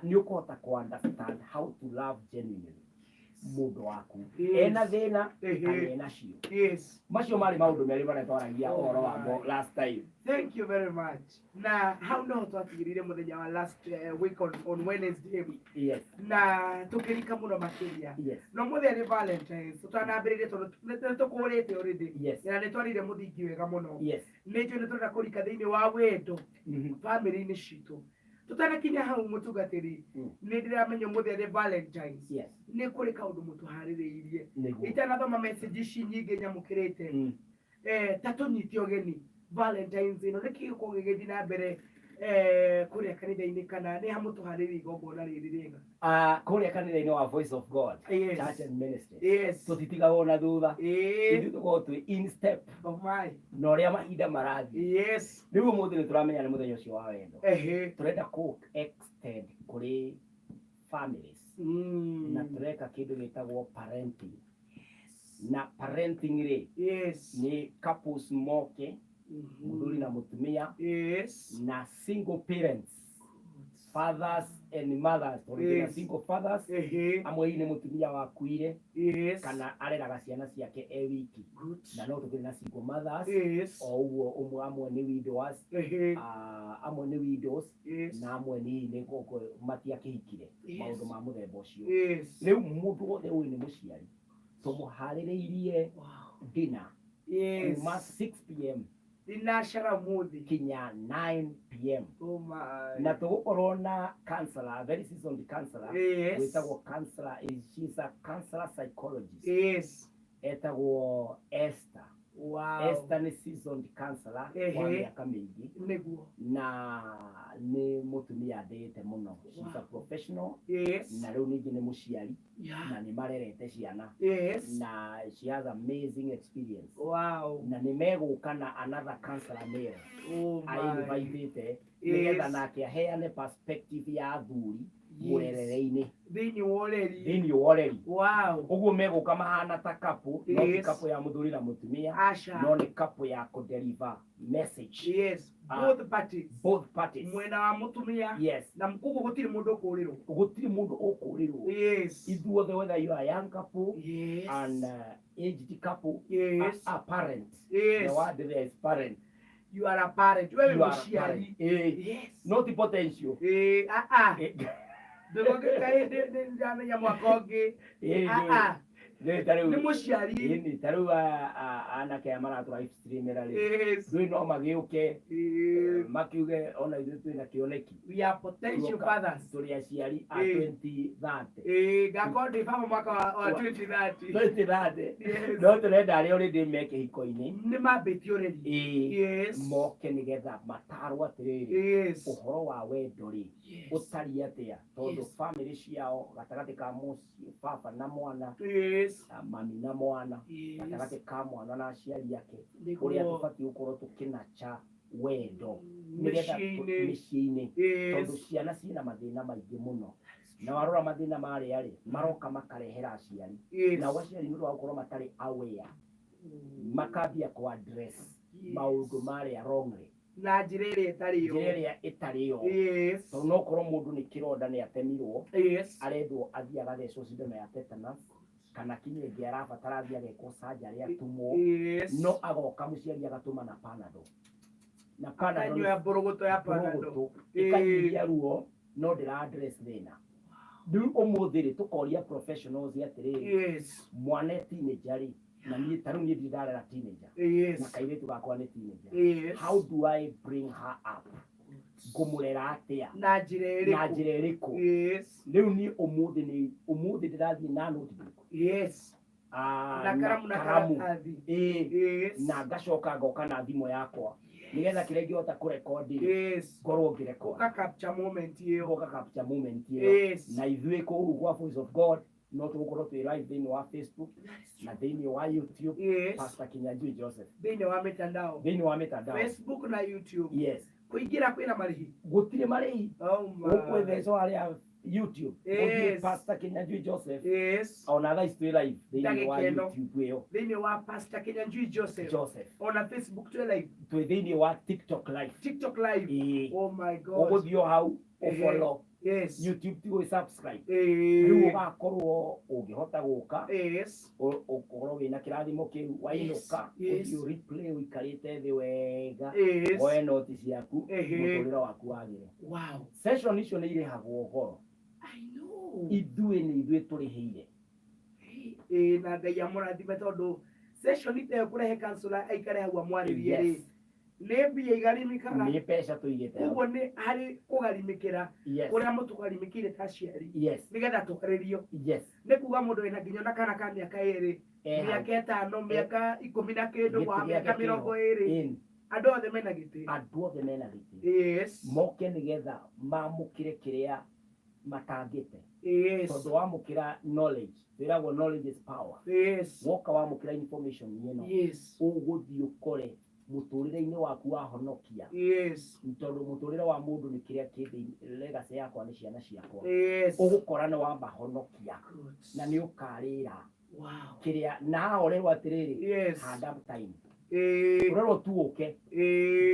nĩ ũkũhota kũ understand how to love genuinely mũndũ waku, ena thĩna kana ena cio. Macio marĩ maũndũ merĩ marĩa twaragia ũhoro wamo last time. Thank you very much. Na hau noho twatigĩrĩire mũthenya wa last week on Wednesday, na tũkĩrika mũno makĩria. No mũthenya nĩ Valentines, tũtanambĩrĩrie, tondũ nĩ tũkũrĩte already, na nĩ twarire mũthingi wega mũno, nĩ njũĩ nĩ tũrenda kũrika thĩinĩ wa wendo bamĩrĩ-inĩ citũ. Tũtanakinya hau, mũtungatĩri, nĩ ndĩramenya mũthenya nĩ Valentines, nĩ kũrĩ kaũndũ mũtũharĩrĩirie. Nĩguo. Itanathoma message ici nyingĩ nyamũkĩrĩte, ta tũnyite ũgeni, Valentines ĩno nĩ kĩĩ gĩgũkorwo gĩgĩthiĩ na mbere kũrĩa kanitha-inĩ, kana nĩ ha mũtũharĩrĩirie igongona rĩrĩ rĩega? Ah, kũrĩa kanitha-inĩ wa Voice of God Church and Ministry, tũtitigagwo na thutha. Ithuĩ tũkoragwo twĩ in step Oh my. na ũrĩa mahinda marathiĩ. Rĩu ũmũthĩ nĩ tũramenya nĩ mũthenya ũcio wa wendo. Tũrenda kũ extend kũrĩ families, na tũreka kĩndũ gĩtagwo parenting. Na parenting rĩ, nĩ couples moke, mũthuri na mũtumia, na single parents, fathers and mothers, tondũ kwĩna single fathers amwe, hihi nĩ mũtumia wakuire, kana areraga ciana ciake e wiki, na no tũkĩrĩ na single mothers o ũguo ũmwe, amwe nĩ widowers, amwe nĩ widows, na amwe nĩ matiakĩhikire, maũndũ ma mũthemba ũcio. Rĩu mũndũ wothe ũyũ nĩ mũciari, tũmũharĩrĩirie dinner kuma 6 p.m. Thinacara mũthĩ kinya 9 p.m. Oh my. Na tũgũkorwo na counselor, very seasoned counselor, wĩtagwo counselor, she's a counselor psychologist, etagwo Esther. Esther nĩ seasoned counselor wa mĩaka mĩingĩ, na nĩ mũtumia ndĩĩte mũno. She's a professional, na rĩu ningĩ nĩ mũciari, na nĩ marerete ciana, na she has amazing experience, na nĩ megũka na another counselor male Oh my. ainvitĩte, nĩgetha nake aheane perspective ya athuri mũrerere-inĩ, Thĩinĩ wa ũreri. Thĩinĩ wa ũreri. Ũguo megũka mahana ta couple, no ti couple ya mũthuri na mũtumia, Aca. no nĩ couple ya kũdeliver message. Ah. Both parties. Both parties. Mwena wa mũtumia na koguo gũtirĩ mũndũ ũkũrĩrwo. Gũtirĩ mũndũ ũkũrĩrwo. Ithuothe, whether you are a young couple and aged couple, a parent, the word there is parent. You are a parent. Wewe You are a mũciari. Parent. Eh, not potential. Ah ah. Eh, Ndũgũkĩka ndamenya mwaka ũngĩ. Ah ah. Nĩ ta rĩu Nĩ mũciari. Ĩni, ta rĩu anake aya maratũ live streamera rĩ, ndũĩ no magĩũke, makiuge ona ithuĩ twĩna kĩoneki. We are potential fathers. Tũrĩ aciari a 2030. Ngakorwo ndĩ baba mwaka wa 2030. 2030. No tũrenda arĩa already me kĩhiko-inĩ, Nĩ mambĩtie ũreri. ĩĩ, moke nĩgetha matarwo atĩrĩrĩ, ũhoro wa wendo rĩ, ũtariĩ atĩa, tondũ famĩlĩ ciao gatagatĩ ka mũciĩ, baba na mwana, na mami na mwana, gatagatĩ ka mwana na aciari ake, ũrĩa tũbatiĩ gũkorwo tũkĩnacha wendo nĩgetha Mĩciĩ-inĩ. Mĩciĩ-inĩ, tondũ ciana ciĩna mathĩna maingĩ mũno. Na warora mathĩna marĩa rĩ, maroka makarehera aciari. Nao aciari nĩ ũndũ wa gũkorwo matarĩ aware, makambia kũ address maũndũ marĩa wrongly, na njĩra ĩrĩa ĩtarĩ yo. Njĩra ĩrĩa ĩtarĩ yo. Tondũ no korwo mũndũ nĩ kĩronda nĩ atemirwo, arendwo athiĩ agathecwo cindano ya tetanus, kana kinya ĩngĩ arabatara athiĩ agekwo surgery atumwo, no agoka mũciari agatũma na Panadol, na Panadol akanyua mbũrũgũtũ ya Panadol, mbũrũgũtũ ĩkanyihia ruo, no ndĩra address thĩna. Rĩu ũmũthĩ rĩ, tũkoria professionals atĩrĩrĩ, mwana e teenager rĩ, na niĩ ta rĩu niĩ ndirĩ ndarera teenager, na kairĩtu gakwa nĩ teenager, how do I bring her up? Ngũmũrera atĩa? Na njĩra Na ĩrĩkũ? Njĩra ĩrĩkũ? Rĩu niĩ ũmũthĩ nĩ ũmũthĩ ndĩrathiĩ na notebook, na karamu na karamu. Karatathi. Ĩĩ. Na ngacoka ngoka na thimũ yakwa nĩgetha kĩrĩa ingĩhota kũrekondi rĩ, ngorwo ngĩrekondi. Ũka capture moment ĩyo. Ngoka capture moment ĩyo. Na ithuĩ kũu gwa Voice of God no tũgũkorwo twĩ live thĩinĩ wa Facebook na thĩinĩ wa YouTube, Pastor Kinyanjui Joseph. Thĩinĩ wa mitandao. Thĩinĩ wa mitandao. Facebook na YouTube. Yes. Kũingĩra kwĩna marĩhi? Gũtirĩ marĩhi. Oh my. Ũkwĩthecwo harĩa YouTube, ũthiĩ Pastor Kinyanjui Joseph. Ona thaa ici twĩ live thĩinĩ wa Ndagĩka ĩno. YouTube ĩyo. Thĩinĩ wa Pastor Kinyanjui Joseph. Joseph. Ona Facebook twĩ live. Twĩ thĩinĩ wa TikTok live. TikTok live. Ĩĩ. Oh my God. Ũgũthiĩ o hau ũfollow. YouTube ti gũ subscribe. Rĩu ũgakorwo ũngĩhota gũka, ũkorwo wĩna kĩrathimo kĩu, wainũka, ũthiĩ replay ũikarĩte thĩ wega, woe noti ciaku, mũtũrĩre waku wagĩre. Session icio nĩ irĩhagwo goro. I know. Ithuĩ nĩ ithuĩ tũrĩhĩire. Ĩĩ, na Ngai amũrathime, tondũ session ta ĩyo kũrehe counselor aikare hau amwarĩrie rĩ, nĩ mbia igarimikaga. Nĩ mbeca tũigĩte hau. Ũguo nĩ harĩ kũgarimĩkĩra kũrĩa mũtũgarimĩkĩire ta aciari, nĩgetha twarĩrio. Nĩ kuga mũndũ wĩna nginya na kana ka mĩaka 2, Hau. mĩaka 5, mĩaka 10 na kĩndũ, Gĩtĩ wa gĩake mĩaka kĩho. 20, andũ othe mena gĩtĩ. Andũ othe mena gĩtĩ. Moke nĩgetha mamũkĩre kĩrĩa matangĩte. Tondũ wamũkĩra knowledge, wĩragwo knowledge is power. Woka wamũkĩra information ĩno, ũgũthiĩ ũkore mũtũrĩre-inĩ waku wahonokia, tondũ mũtũrĩre wa mũndũ nĩ kĩrĩa kĩ thĩinĩ. Legacy yakwa nĩ ciana ciakwa. Ũgũkora nĩ wamahonokia na nĩ ũkarĩra kĩrĩa na haha ũrerwo atĩrĩrĩ, handa time. Ũrerwo tu ũke,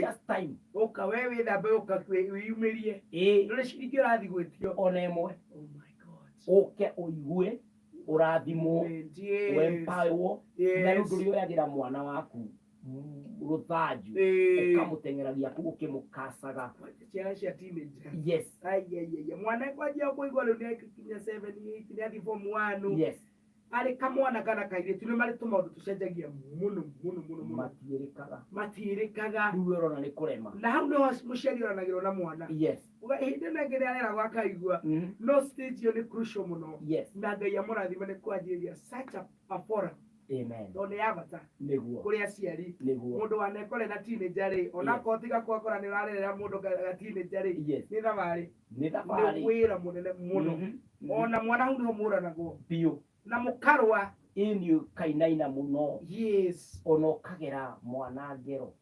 just time. Ũka we wĩthambe, ũka wĩyumĩrie. Ndũrĩ ciringi ũrathiĩ gwĩtio. Ona ĩmwe. Oh my God. Ũke ũigue ũrathimwo, wempowerwo, na rĩu ndũrĩoyagĩra mwana waku rũthanju, ũkamũteng'eragia kũu ũkĩmũkacaga. Ciana cia teenager. Ai, ai, ai, mwana kwanjia kũigua rĩu nĩ akinya 7, 8, nĩ athiĩ form 1, arĩ kamwana kana kairĩtu, nĩ marĩ tũmaũndũ tũcenjagia mũno mũno mũno mũno. Matiĩrĩkaga. Matiĩrĩkaga. Rĩu we ũrona nĩ kũrema. Na hau nĩho mũciari oranagĩrwo na mwana. Uga hĩndĩ ĩno ĩngĩ nĩ areragwo akaigua. No stage ĩyo nĩ crucial mũno. Na Ngai amũrathime nĩ kwanjĩrĩria such a forum, tondũ nĩ ya bata kũrĩ aciari. Mũndũ wanekore na teenager rĩ, onakorwo tiga kwakora nĩ ũrarerera mũndũ ga teenager rĩ, nĩ thabarĩ. Nĩ Nĩ thabarĩ. wĩra mũnene mũno. Ona mwana hau nĩho mũranagwo Biũ. Na mũkarũa. Ĩni, ũkainaina mũno. Ona ũkagera mwana ngero.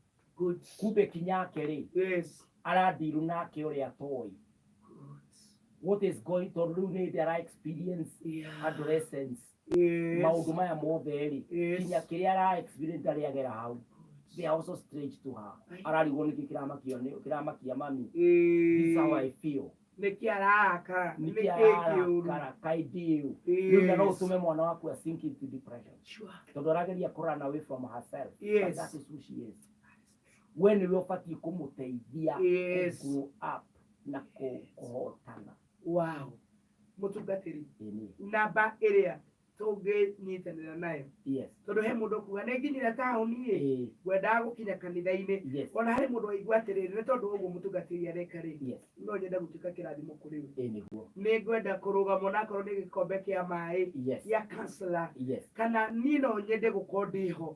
Kumbe kinyake rĩ, arandiru nake ũrĩa atoĩ what is going, tondũ rĩu nĩ hĩndĩ ara experience adolescence, maũndũ maya mothe rĩ, kinya kĩrĩa ara experience ndarĩ agera hau. They are also strange to her. Ararigwo nĩkĩ kĩramakio kĩramakia mami. This is how I feel. Nĩkĩ ararakara? Nĩkĩ Nĩkĩ kĩũru? arakara kaĩ rĩu, na no ũtũme mwana waku a sink into depression, tondũ arageria kũ run away from herself. But that is who she is. We nĩwe ũbatiĩ kũmũteithia kũ grow up na kũhotana. Wow, mũtungatĩri, Ĩni. Namba ĩrĩa tũngĩnyitanĩra nayo, tondũ he mũndũ ũkuga nĩ nginyire taũni ĩ, ngwendaga gũkinya kanitha-inĩ, ona harĩ mũndũ waigua atĩrĩrĩ, nĩ tondũ ũguo mũtungatĩri areka rĩ, no nyende gũtuĩka kĩrathimo kũrĩ we. Ĩĩ nĩguo. Nĩ ngwenda kũrũgama onakorwo nĩ gĩkombe kĩa maĩ gĩa counselor, kana niĩ no nyende gũkorwo ndĩho,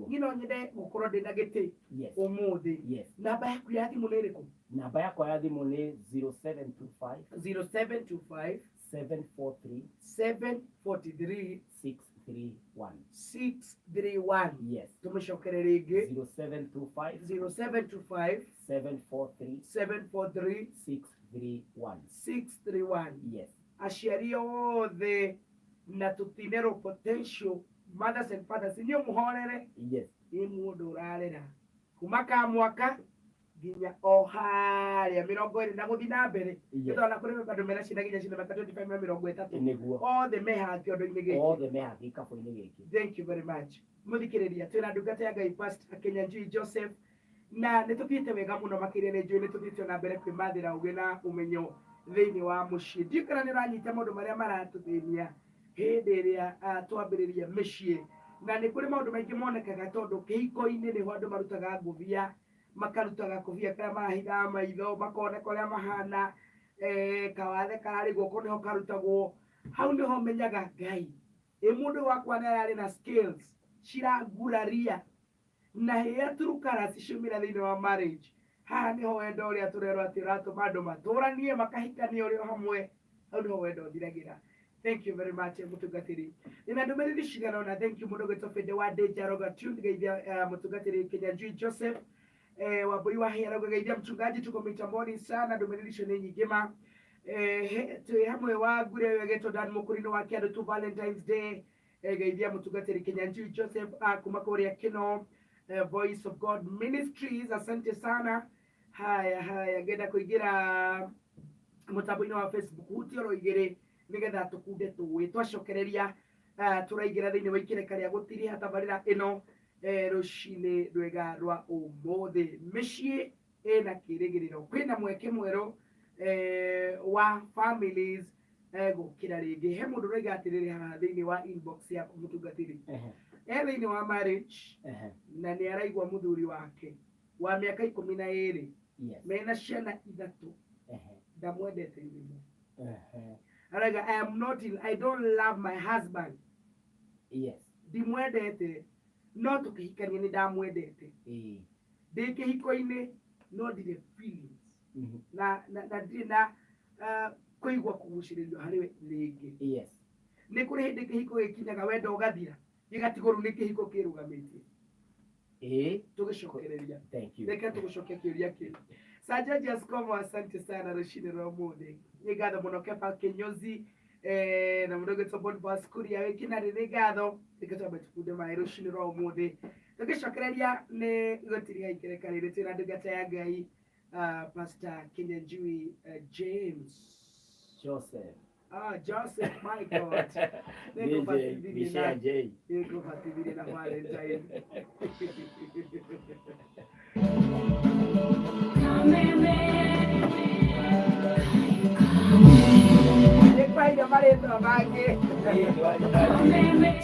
niĩ no nyende gũkorwo ndĩna gĩtĩ ũmũthĩ. Namba yaku ya thimũ nĩ ĩrĩkũ? Namba yakwa ya thimũ nĩ 0725 0725 743 743 631. 631. Tũmĩcokere rĩngĩ. 0725 0725 743 743 631. 631. Aciari othe na tũtinerwo potential mothers and fathers inyuĩ mũhorere. Yes. Nĩ mũndũ ũrarera kuma ka mwaka nginya o harĩa 20 na gũthiĩ na mbere. Yes. Tondũ kũrĩ andũ mena ciana nginya ciana mĩaka 25 na 30. Nĩguo. Othe me haha kĩondo-inĩ gĩkĩ. Othe me haha gĩkabũ-inĩ gĩkĩ. Thank you very much. Mũthikĩrĩria twĩna ndungata ya Ngai Pastor Kinyanjui Joseph na nĩ tũthiĩte wega mũno makĩria nĩ njũĩ nĩ tũthiĩte ona mbere kwĩmathĩra ũgĩ na ũmenyo thĩinĩ wa mũciĩ. Ndiũĩ kana nĩ ũranyita maũndũ marĩa maratũthĩnia hĩndĩ ĩrĩa twambĩrĩria mĩciĩ, na nĩ kũrĩ maũndũ maingĩ monekaga tondũ kĩhiko-inĩ nĩho andũ marutaga ngũbia, makarutaga kũbia karĩa marahithaga maitho, makoneka ũrĩa mahana, kawathe kararĩ guoko nĩho karutagwo. Hau nĩho menyaga Ngai ĩ mũndũ wakwa nĩ ararĩ na skills ciranguraria na hĩa turukara ciumĩra thĩinĩ wa marriage. Haha nĩho wendo ũrĩa tũrerwo atĩ ũratũma andũ matũranie makahikania ũrĩ o hamwe, hau nĩho wendo ũthiragĩra. Thank you very much mũtungatĩri. Nĩna ndũmĩrĩri cigana ũna. Thank you mũndũ ũgwĩtwo Bende wa Danger Roga Tune geithia mũtungatĩri Kinyanjui Joseph Wambui wa Hĩa Roga geithia mchungaji, tuko mitamboni sana. Ndũmĩrĩri icio nĩ nyingĩ ma twĩ hamwe wa ngure ĩyo ĩgetwo Dan Mũkũrinũ wa Kĩandũ tu Valentine's Day geithia mũtungatĩri Kinyanjui Joseph kuma kũrĩa Kĩno Voice of God Ministries, asante sana. Haya haya, ngenda kũingĩra mũtambo-inĩ wa Facebook hutie oro igĩrĩ nĩgetha tũkunde tũĩ twacokereria tũraingĩra thĩinĩ wa ikereka rĩa gũtiriha tabarĩra ĩno rũcinĩ rwega rwa ũmũthĩ. Mĩciĩ ĩna kĩrĩgĩrĩro, kwĩna mweke mwerũ wa families gũkĩra rĩngĩ. He mũndũ ũrauga atĩrĩrĩ haha thĩinĩ wa inbox yaku mũtungatĩri, e thĩinĩ wa marriage na nĩ araigua mũthuri wake wa mĩaka 12 Yes. mena ciana 3 ndamwendete ithimo. Arauga I am not in, I don't love my husband. Yes. Ndimwendete no tũkĩhikania nĩ ndamwendete. Ndĩ kĩhiko-inĩ no ndirĩ feelings na na ndirĩ na kũigua kũgucĩrĩrio harĩ we rĩngĩ. Yes. Nĩ kũrĩ hĩndĩ kĩhiko gĩkinyaga wendo ũgathira gĩgatigwo rĩu nĩ kĩhiko kĩrũgamĩtie. Tũgĩcokereria. Thank you. Reke tũgũcokia kĩũria kĩu. Sajaji Askomo, asante sana rũcinĩ rwa ũmũthĩ. Nĩ ngatho mũno Kefa Kinyozi na mũndũ ũgwĩtwo Boniface Kuria wĩ Kĩnarĩ, nĩ ngatho. Reke twambe tũkunde maĩ rũcinĩ rwa ũmũthĩ. Tũgĩcokereria nĩ gũtiriha ikereka rĩrĩ twĩna ndungata ya Ngai Pastor Kinyanjui James Joseph. Joseph, my God. Nĩngũbatithirie na Valentine. Nĩkwaire marĩtwa mangĩ.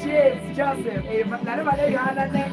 James Joseph, na nĩ marĩa ihanane.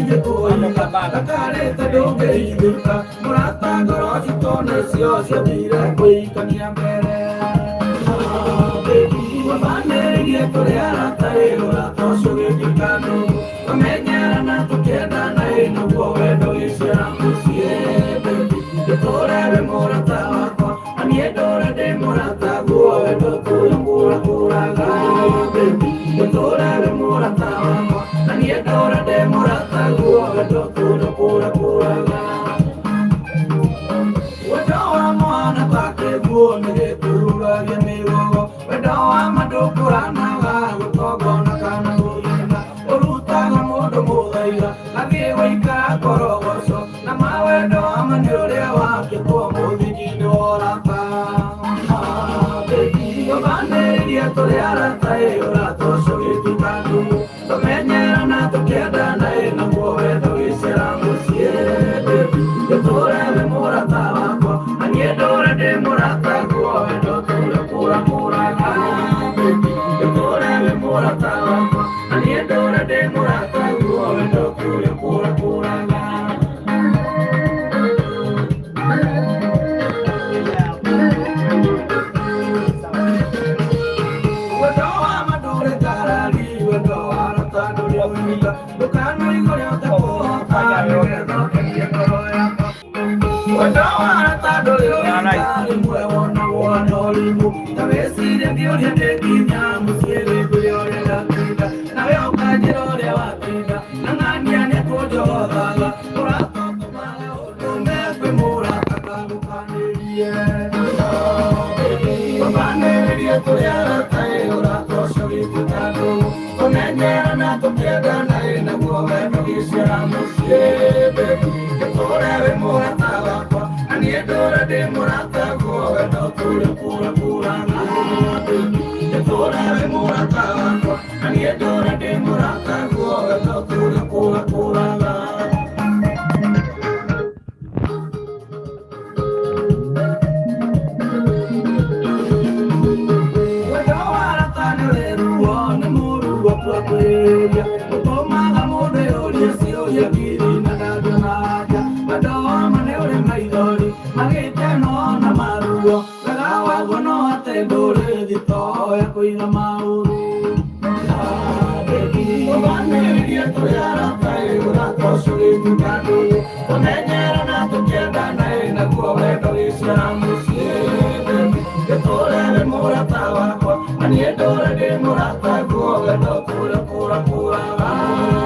Ndingĩkũiga ndakarĩte ndũngĩithũka mũrata ngoro citũ nĩcio ciathire kũikania mbere. Twabanĩrĩrie tũrĩ arata ĩ ũrata ũcio ũgĩtuĩka ndũgũ tũmenyerana tũkĩendana ĩ naguo wendo gĩcera mũciĩ baby ndũtũre wĩ mũrata wakwa na niĩ ndũre ndĩ mũrata guo wendo tũrĩ kũrakũraga baby ndũtũre wĩ mũrata wakwa na niĩ ndũre ndĩ mũrata guo wendo tũrĩ kũrakũraga wendo wa mwana ta kĩguũ nĩ gĩkururagia mĩgogo wendo wa ma ndũkũranaga gũtongona kana gũthĩna ũrutaga mũndũ mũthaiga athiĩ gũikara korogoco na mawendo wa ma nĩ ũrĩa wakĩtwo mũthingi-inĩ wa ũrata. Tũbanĩrĩrie tũrĩ arata ĩ ũrata ũcio ũgĩtuĩka ndũgũ tũmenyerana tũkĩendana ĩ naguo wendo gĩcera mũciĩ baby ndũtũre wĩ mũrata wakwa na niĩ ndũre ndĩ mũrata guo wendo tũrĩ kũrakũraga baby ndũtũre wĩ mũrata wakwa na niĩ ndũre ndĩ mũrata guo wendo tũrĩ kũrakũraga. Wendo wa ma ndũrĩ ngarari wendo wa arata ndũrĩ ũhinga ndũkanoige ũrĩa ũtekũhota nĩgetha ũkenie ngoro yakwa. Wendo wa arata ndũrĩ ũhinga rĩmwe wonagwo na ũrimũ ta wĩcirie ngĩũria ndĩnginya mũciĩ wĩngũria ũrĩa ndatinda nawe ũkanjĩra ũrĩa watinda na ng'ania nĩkũnjogothaga ũrata ũtũmaga ũndũme kwĩ mũrata ngagũkanĩrie. Tũbanĩrĩrie tũrĩ arata ĩ ũrata ũcio ũgĩtuĩka ndũgũ tũmenyerana tũkĩendana ĩ naguo wendo gĩcera mũciĩ baby ndũtũre wĩ mũrata wakwa na niĩ ndũre ndĩ mũrata guo wendo tũrĩ kũrakũraga baby ndũtũre wĩ mũrata wakwa na niĩ ndũre ndĩ mũrata guo wendo tũrĩ kũrakũraga. Wendo wa arata nĩ ũrĩ ruo nĩ mũru gũkuakwĩria ũtũmaga mũndũ eyũrie ciũria ngiri na ndangĩona anja wendo wa ma nĩ ũrĩ maithori magĩkeno na maruo wega waguo no atĩ ndũrĩ thitoo ya kũiga maũru. Tũbanĩrĩrie tũrĩ arata ĩ ũrata ũcio ũgĩtuĩka ndũgũ tũmenyerana tũkĩendana ĩ naguo wendo gĩcera mũciĩ baby ndũtũre wĩ mũrata wakwa na niĩ ndũre ndĩ mũrata guo wendo tũrĩ kũrakũraga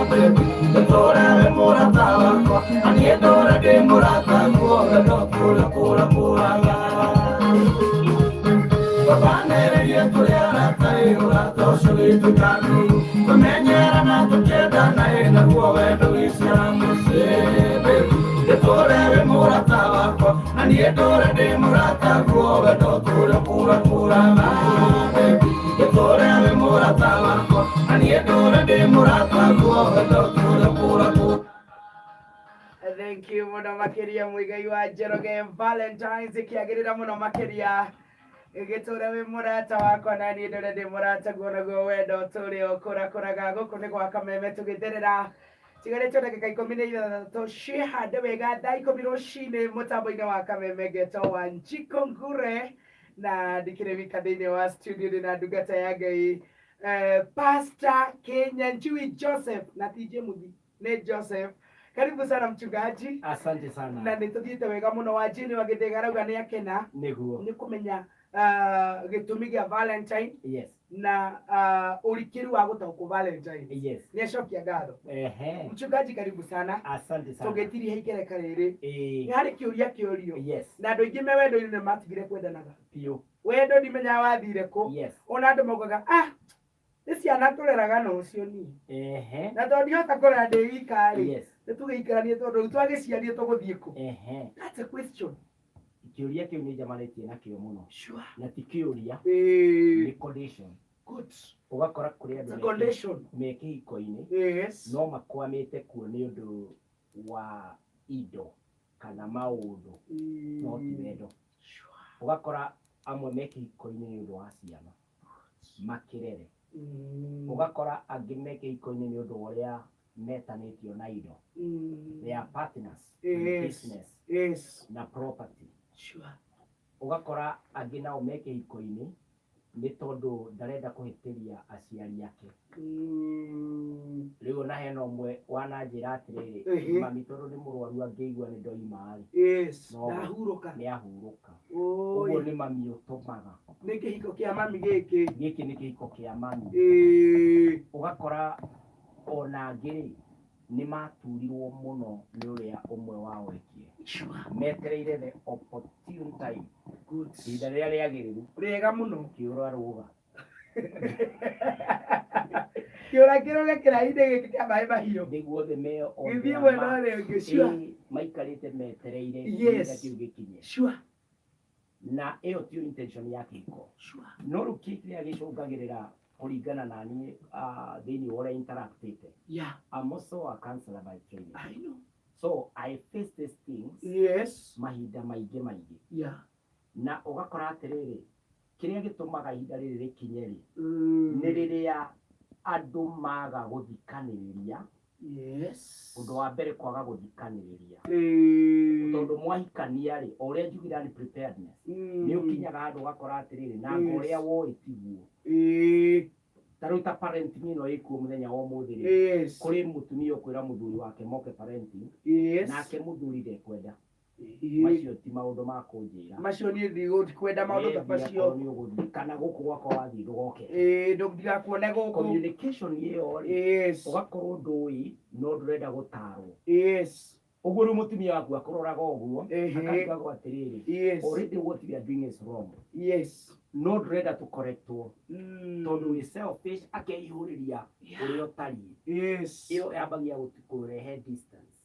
baby ndũtũre wĩ mũrata wakwa na niĩ ndũre ndĩ mũrata guo wendo tũrĩ kũrakũraga. Tũbanĩrĩrie tũrĩ arata ĩ ũrata ũcio ũgĩtuĩka ndũgũ tũmenyerana tũkĩendana ĩ naguo wendo gĩcera mũciĩ baby ndũtũre wĩ mũrata wakwa na niĩ ndũre ndĩ mũrata guo wendo tũrĩ kũrakũraga baby ndũtũre wĩ mũrata wakwa na niĩ ndũre ndĩ mũrata guo wendo tũrĩ kũrakũraga. Thank you muno makiria Muigai wa Njoroge. Valentines ikiagirira muno makiria gĩtũre wĩ mũrata wakwa na niĩ ndũre ndĩ mũrata guo naguo wendo tũrĩ o kũrakũraga. Gũkũ nĩ gwa Kameme tũgĩtherera tigarĩtwo ndagĩka 16 ciĩhande wega thaa 10 rũcinĩ mũtambo-inĩ wa Kameme ngetwo wa Njiko Ngure na ndikĩrĩ wika thĩinĩ wa studio ndĩ na ndungata ya Ngai Pastor Kinyanjui Joseph na TJ Muthi nĩ Joseph. Karibu sana mchungaji. Asante Na sana. nĩ tũthiĩte wega mũno Wanjini wa Gĩthĩga arauga nĩ akena Nĩguo. nĩ kũmenya gĩtũmi gĩa Valentine Yes. na ũrikĩru wa gũtaũkwo Valentine. Yes. Nĩ acokia ngatho. Ehe. Mchungaji karibu sana. Asante sana. Tũgĩtiria ikereka rĩrĩ nĩ Eh, harĩ kĩũria kĩũrio yes. na andũ aingĩ me wendo-inĩ nĩ matigire kwendanaga. Piũ. Wendo ndimenyaga wathire kũ. Yes. Ona andũ maugaga ah nĩ ciana tũreraga na ũcio niĩ Ehe. na tondũ ndihota kũrera ndĩ wika rĩ Yes. nĩ tũgĩikaranie tondũ rĩu twagĩciarie tũgũthiĩ kũ. Ehe. That's a question. Kĩũria kĩu nĩ njamanĩtie nakĩo mũno Sure. na ti kĩũria nĩ Eh, condition. good. Ũgakora kũrĩ It's andũ a condition. me kĩhiko-inĩ Yes. no makwamĩte kuo nĩ ũndũ wa indo kana maũndũ no ti wendo. Sure. Ũgakora amwe me kĩhiko-inĩ nĩ ũndũ wa ciana makĩrere. Ũgakora angĩ me kĩhiko-inĩ nĩ ũndũ wa ũrĩa Metanĩtio na indo. They are partners in business na property. Ũgakora angĩ nao me kĩhiko-inĩ nĩ tondũ ndarenda kũhĩtĩria aciari ake. Rĩu ona hena ũmwe wananjĩra atĩrĩrĩ, mami tondũ nĩ mũrwaru, angĩigua nĩ ndoima rĩ, no ndahurũka. Nĩ ahurũka. Ũguo nĩ mami ũtũmaga. Nĩ kĩhiko kĩa mami gĩkĩ. Gĩkĩ nĩ kĩhiko kĩa mami. Ũgakora ona angĩ rĩ, nĩ maturirwo mũno nĩ ũrĩa ũmwe wao ekire. Metereire the opportune time, ihinda rĩrĩa rĩagĩrĩru. Rĩega mũno. Kĩũra rũga. Kĩũra kĩrũge kĩrainĩ gĩkĩ kĩa maĩ mahiũ. Nĩguo othe me on gĩthiĩ their mwena mark. ũrĩa ũngĩ. Ĩĩ, maikarĩte metereire ihinda kĩu gĩkinye. Na ĩyo tiyo intention ya kĩhiko. No rĩu kĩrĩa gĩcũngagĩrĩra, kũringana na niĩ, thĩinĩ wa ũrĩa interactĩte, I'm also a counselor by training, I know. So I face these things mahinda maingĩ maingĩ. Na ũgakora atĩrĩrĩ, kĩrĩa gĩtũmaga ihinda rĩrĩ rĩkinye rĩ, nĩ rĩrĩa andũ maga gũthikanĩrĩria. Ũndũ wa mbere, kwaga gũthikanĩrĩria, tondũ mwahikania rĩ, o ũrĩa njugire nĩ preparedness, nĩ ũkinyaga handũ ũgakora atĩrĩrĩ, na anga ũrĩa woĩ tiguo. Ta rĩu ta parenting ĩno ĩkuo mũthenya wa ũmũthĩ rĩ, kũrĩ mũtumia ũkwĩra mũthuri wake moke parenting, nake mũthuri ndekwenda. Macio ti maũndũ ma kũnjĩra. Macio niĩ ndikwenda maũndũ ta Wethiĩ macio. akorwo nĩ ũgũthiĩ kana gũkũ gwakwa wathiĩ ndũgoke. Ĩĩ, ndigakuone gũkũ. Communication ĩyo rĩ, ũgakorwo ndũĩ no ndũrenda gũtarwo. Ũguo rĩu mũtumia waku akũroraga ũguo, akarigagwo atĩrĩrĩ, already what we are doing is wrong, no ndũrenda tũkorektwo tondũ wĩ selfish, akeihũrĩria ũrĩa ũtariĩ. Ĩyo yambagia kũrehe distance,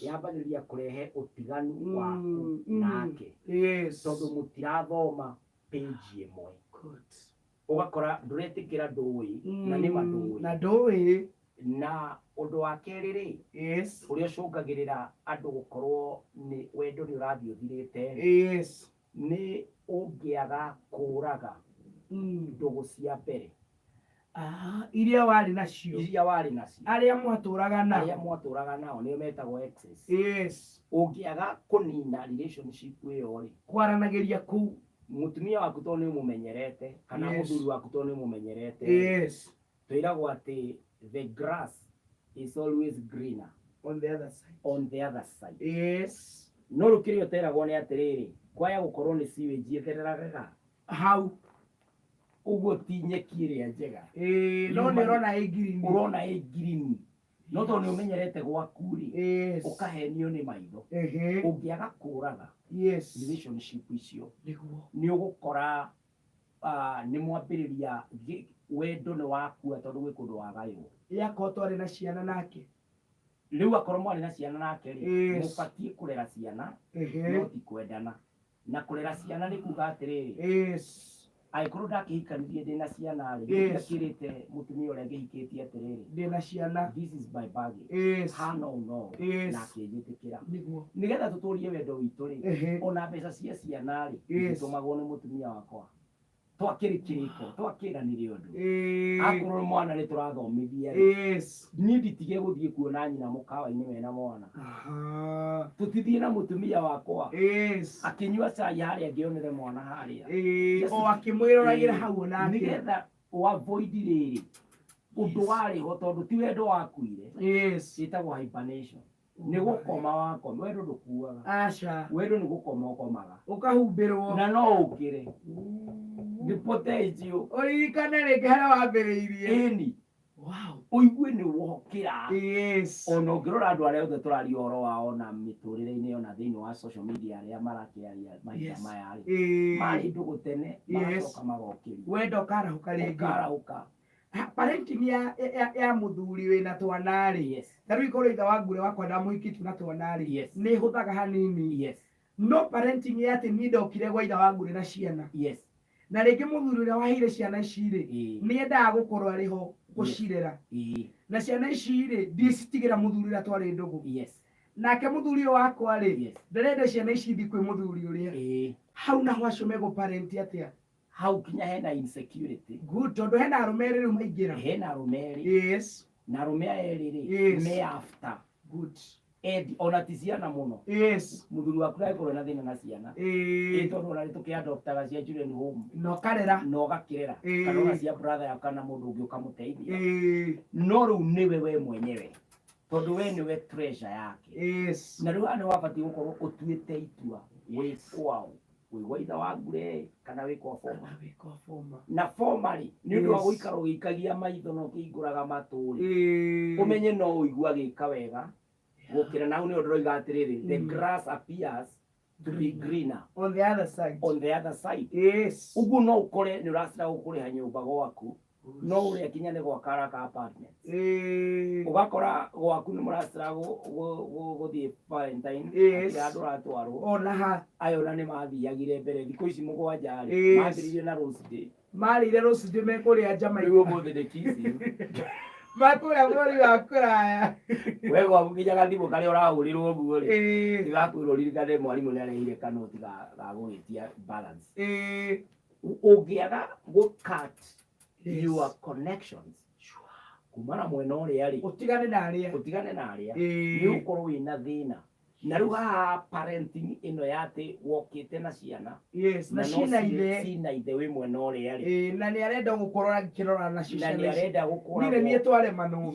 yambagĩrĩria kũrehe ũtiganu waku nake, tondũ mũtirathoma page ĩmwe. Ũgakora ndũretĩkĩra ndũĩ, na nĩma ndũĩ. Na ndũĩ. Na ũndũ wa kerĩ rĩ, ũrĩa ũcũngagĩrĩra andũ gũkorwo nĩ wendo nĩ ũrathiĩ ũthirĩte rĩ, nĩ ũngĩaga kũraga ndũgũ cia mbere. Ah, iria warĩ nacio. Iria warĩ nacio. Arĩa mwatũraga arĩa nao. Mwatũraga nao, nĩo metagwo exes. Ũngĩaga kũnina relationship ĩyo rĩ, kwaranagĩria kũu, mũtumia waku tondũ nĩ ũmũmenyerete, kana mũthuri waku tondũ nĩ ũmũmenyerete, twĩragwo atĩ the grass is always greener on the other side. On the other side. No rĩu kĩrĩa ũteragwo nĩ atĩrĩrĩ, kwaya gũkorwo nĩ sewage ĩthereraga hau. Ũguo ti nyeki ĩrĩa njega. Ĩĩ, no nĩ ũrona ĩ green. Ũrona ĩ green, no tondũ nĩ ũmenyerete gwaku rĩ, ũkahenio nĩ maitho. Ũngĩaga kũraga relationship icio, nĩ ũgũkora nĩ mwambĩrĩria wendo nĩ wakua, tondũ gwĩ kũndũ wagaywo. Yakorwo twarĩ na ciana nake. Rĩu akorwo mwarĩ na ciana nake rĩ, mũbatiĩ kũrera ciana, no ti kwendana. Na kũrera ciana nĩ kuga atĩrĩrĩ, angĩkorwo ndakĩhikanirie ndĩna ciana rĩ, ndakĩrĩte mũtumia ũrĩa ngĩhikĩtie atĩrĩrĩ, ndĩna ciana, this is my baggage, hana no na akĩnjĩtĩkĩra, nĩgetha tũtũrie wendo witũ rĩ, ona mbeca cia ciana rĩ, itũmagwo nĩ mũtumia wakwa. Twakĩrĩ kĩrĩko twakĩranire ũndũ, akorwo mwana nĩ tũrathomithia rĩ, niĩ nditige gũthiĩ kuona nyina mũkawa-inĩ mena mwana. Tũtithiĩ na mũtumia wakwa akĩnyua cai harĩa, ngĩonere mwana harĩa. O akĩmwĩroragĩra hau onake. Nĩgetha avoid rĩrĩ ũndũ warĩ ho, tondũ ti wendo wakuire. Ĩtagwo hibernation, nĩ gũkoma wakoma. Wendo ndũkuaga. Aca. Wendo nĩ gũkoma ũkomaga. Ũkahumbĩrwo. Na no ũkĩre nĩ potential. Ũririkane rĩngĩ harĩa wambĩrĩirie. Ĩni. Ũigue nĩ wokĩra. Ona ũngĩrora andũ arĩa othe tũraria ũhoro wao na mĩtũrĩre-inĩ, ona thĩinĩ wa social media, arĩa marakĩaria mahinda maya rĩ, marĩ ndũgũ tene, magacoka magokĩria. Wendo ũkarahũka rĩngĩ. Ũkarahũka. Parenting ya mũthuri wĩna twana rĩ, ta rĩu ikorwo ithe wa ngure wakwa ndamũhikĩtie na twana rĩ, nĩ hũthaga hanini. No parenting ya atĩ niĩ ndokire gwa ithe wa ngure na ciana, na rĩngĩ mũthuri ũrĩa waheire ciana ici rĩ, nĩ endaga gũkorwo arĩ ho gũcirera, na ciana ici rĩ, ndicitigĩra mũthuri ũrĩa twarĩ ndũgũ nake. Mũthuri ũyũ wakwa rĩ, ndarenda ciana ici ithi kwĩ mũthuri ũrĩa. Hau naho acio megũ parent atĩa? Hau kinya hena insecurity. Good, tondũ hena arũme erĩ rĩu maingĩra. Hena arũme erĩ. Na arũme aya erĩ rĩ, me after endi ona ti ciana mũno. Mũthuri waku ndagĩkorwo na thĩna na ciana. Ĩ tondũ ona nĩ tũkĩadoptaga cia children home. Na ũkarera. Na ũgakĩrera. Kana ona cia brother yaku kana mũndũ ũngĩ ũkamũteithia. No rĩu nĩwe we mwenyewe, tondũ we nĩwe treasure yake. Na rĩu haha nĩ wabatiĩ gũkorwo ũtuĩte itua wĩ kwao, wĩ gwa ithe wa Ngure kana wĩ kwa former. Kana wĩ kwa former. Na former rĩ, nĩ ũndũ wa gũikara ũgĩikagia maitho na ũkĩhingũraga matũ rĩ, ũmenye no ũigue agĩka wega gũkĩra. Na hau nĩho ndĩroiga atĩrĩrĩ, the grass appears to be greener on the other side. On the other side. Ũguo no ũkore nĩ ũracira gũkũrĩha nyũmba gwaku, no ũrĩa kinya nĩ gwaka araka apartment. Ũgakora gwaku nĩ mũracira gũthiĩ Valentine, hatirĩ handũ ũratwarwo. Ona ha. Aya ona nĩ mathiagire mbere thikũ ici 7 rĩ, mambĩrĩirie na Rose Day. Marĩire Rose Day mekũrĩa Jamaica. Rĩu ũmũthĩ nĩ kissing. Makũrĩa bũrũri wa kũraya. We gwaku nginya gathimũ karĩa ũrahũrĩrwo ũguo rĩ, nĩgakwĩrwo ũririkane mwarimũ nĩ arehire kanoti ga gũgĩtia balance. Ũngĩaga gũ cut your connections kuma na mwena ũrĩa rĩ, ũtigane na arĩa, ũtigane na arĩa, nĩ ũkorwo wĩna thĩna. Na rĩu haha parenting ĩno ya atĩ wokĩte na ciana, na no ciĩna ithe, ciĩna ithe wĩ mwena ũrĩa rĩ, Na nĩ arenda gũkorwo akĩrora nacio na ciana nĩ ici. arenda Niĩ nĩ gũkoragwo niĩ twaremanwo.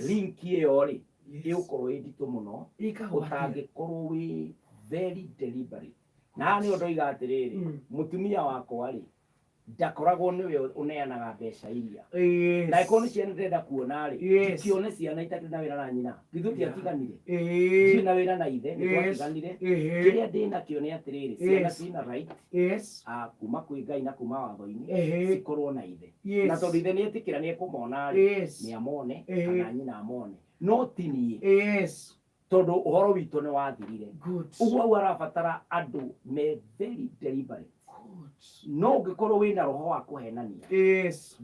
Link ĩyo rĩ, ĩgũkorwo ĩ nditũ mũno Ĩkagwo atĩa? ũtangĩkorwo wĩ very deliberate. Na haha nĩho ndoiga atĩrĩrĩ, mũtumia wakwa rĩ, ndakoragwo nĩwe ũneanaga mbeca iria, na angĩkorwo nĩ ciana ndĩrenda kuona rĩ, ndikĩone ciana itakĩrĩ na wĩra na nyina. Githĩ tũtiatiganire? Ndirĩ na wĩra na ithe, nĩ twatiganire. Kĩrĩa ndĩ nakĩo nĩ atĩrĩrĩ, ciana ciĩna right kuma kwĩ Ngai na kuma watho-inĩ cikorwo na ithe. Na tondũ ithe nĩ etĩkĩra nĩ ekũmona rĩ, nĩ amone, kana nyina amone, no ti niĩ, tondũ ũhoro witũ nĩ wathirire. Ũguo hau arabatara andũ me very deliberate. No ũngĩkorwo wĩna roho wa kũhenania,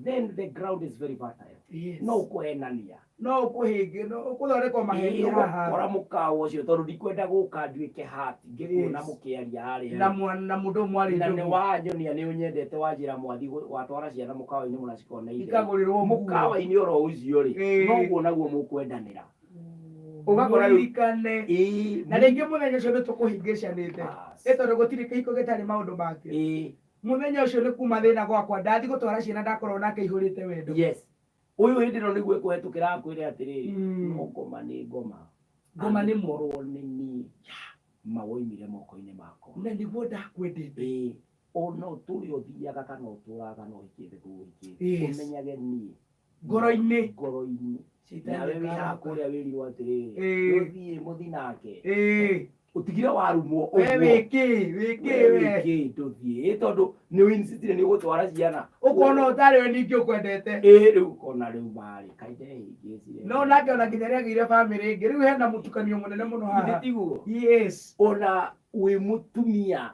then the ground is very fertile. No ũkũhenania. No ũkũhĩngĩ, no ũkũthondekwo maheni haha. Ũgũkora mũkawa ũcio, tondũ ndikwenda gũka nduĩke hati ngĩkuona mũkĩaria harĩa na mwana na mũndũ mwarĩ na nĩ ndũgũ. Wanyonia nĩ ũnyendete, wanjĩra mwathi watwara ciana mũkawa-inĩ mũnacikona ithe. Ikagũrĩrwo nguo. Mũkawa-inĩ oro ũcio rĩ, noguo naguo mũkwendanĩra. Ũgakora Mũririkane. Na rĩngĩ mũthenya ũcio nĩ tũkũhĩngĩcanĩte. Ĩ tondũ gũtirĩ kĩhiko gĩtarĩ maũndũ make. Mũthenya ũcio nĩ kuma thĩna gwakwa, ndathi gũtwara ciana, ndakorwo nake ihũrĩte wendo. Yes, ũyũ hĩndĩ ĩno nĩguo ĩkũhetũkĩra akwĩre atĩrĩrĩ, no ngoma nĩ ngoma. Ngoma nĩ mo. Angĩkorwo nĩ niĩ mawoimire moko-inĩ makwa. Na nĩguo ndakwendete. Ĩĩ, ona ũtũre ũthiaga kana ũtũraga kana ũhikĩte kũu ũhikĩte, ũmenyage niĩ ngoro-inĩ, ngoro-inĩ Shaitani nawe wĩ haha akaraka. kũrĩa wĩrirwo atĩrĩrĩ, ũthiĩ mũthi nake, ũtigire warumwo We ũguo. Wĩkĩ wĩkĩ We we? wĩkĩ ndũthiĩ. Ĩ tondũ nĩ ũinsistire nĩ ũgũtwara ciana. Ũkona ũtarĩ we ningĩ ũkwendete. Ĩ rĩu ũkona rĩu marĩ kaindehingĩcire. No nake ona nginya nĩagĩire bamĩrĩ ĩngĩ, rĩu hena mũtukanio mũnene mũno githĩ haha. Tiguo? Ona wĩ mũtumia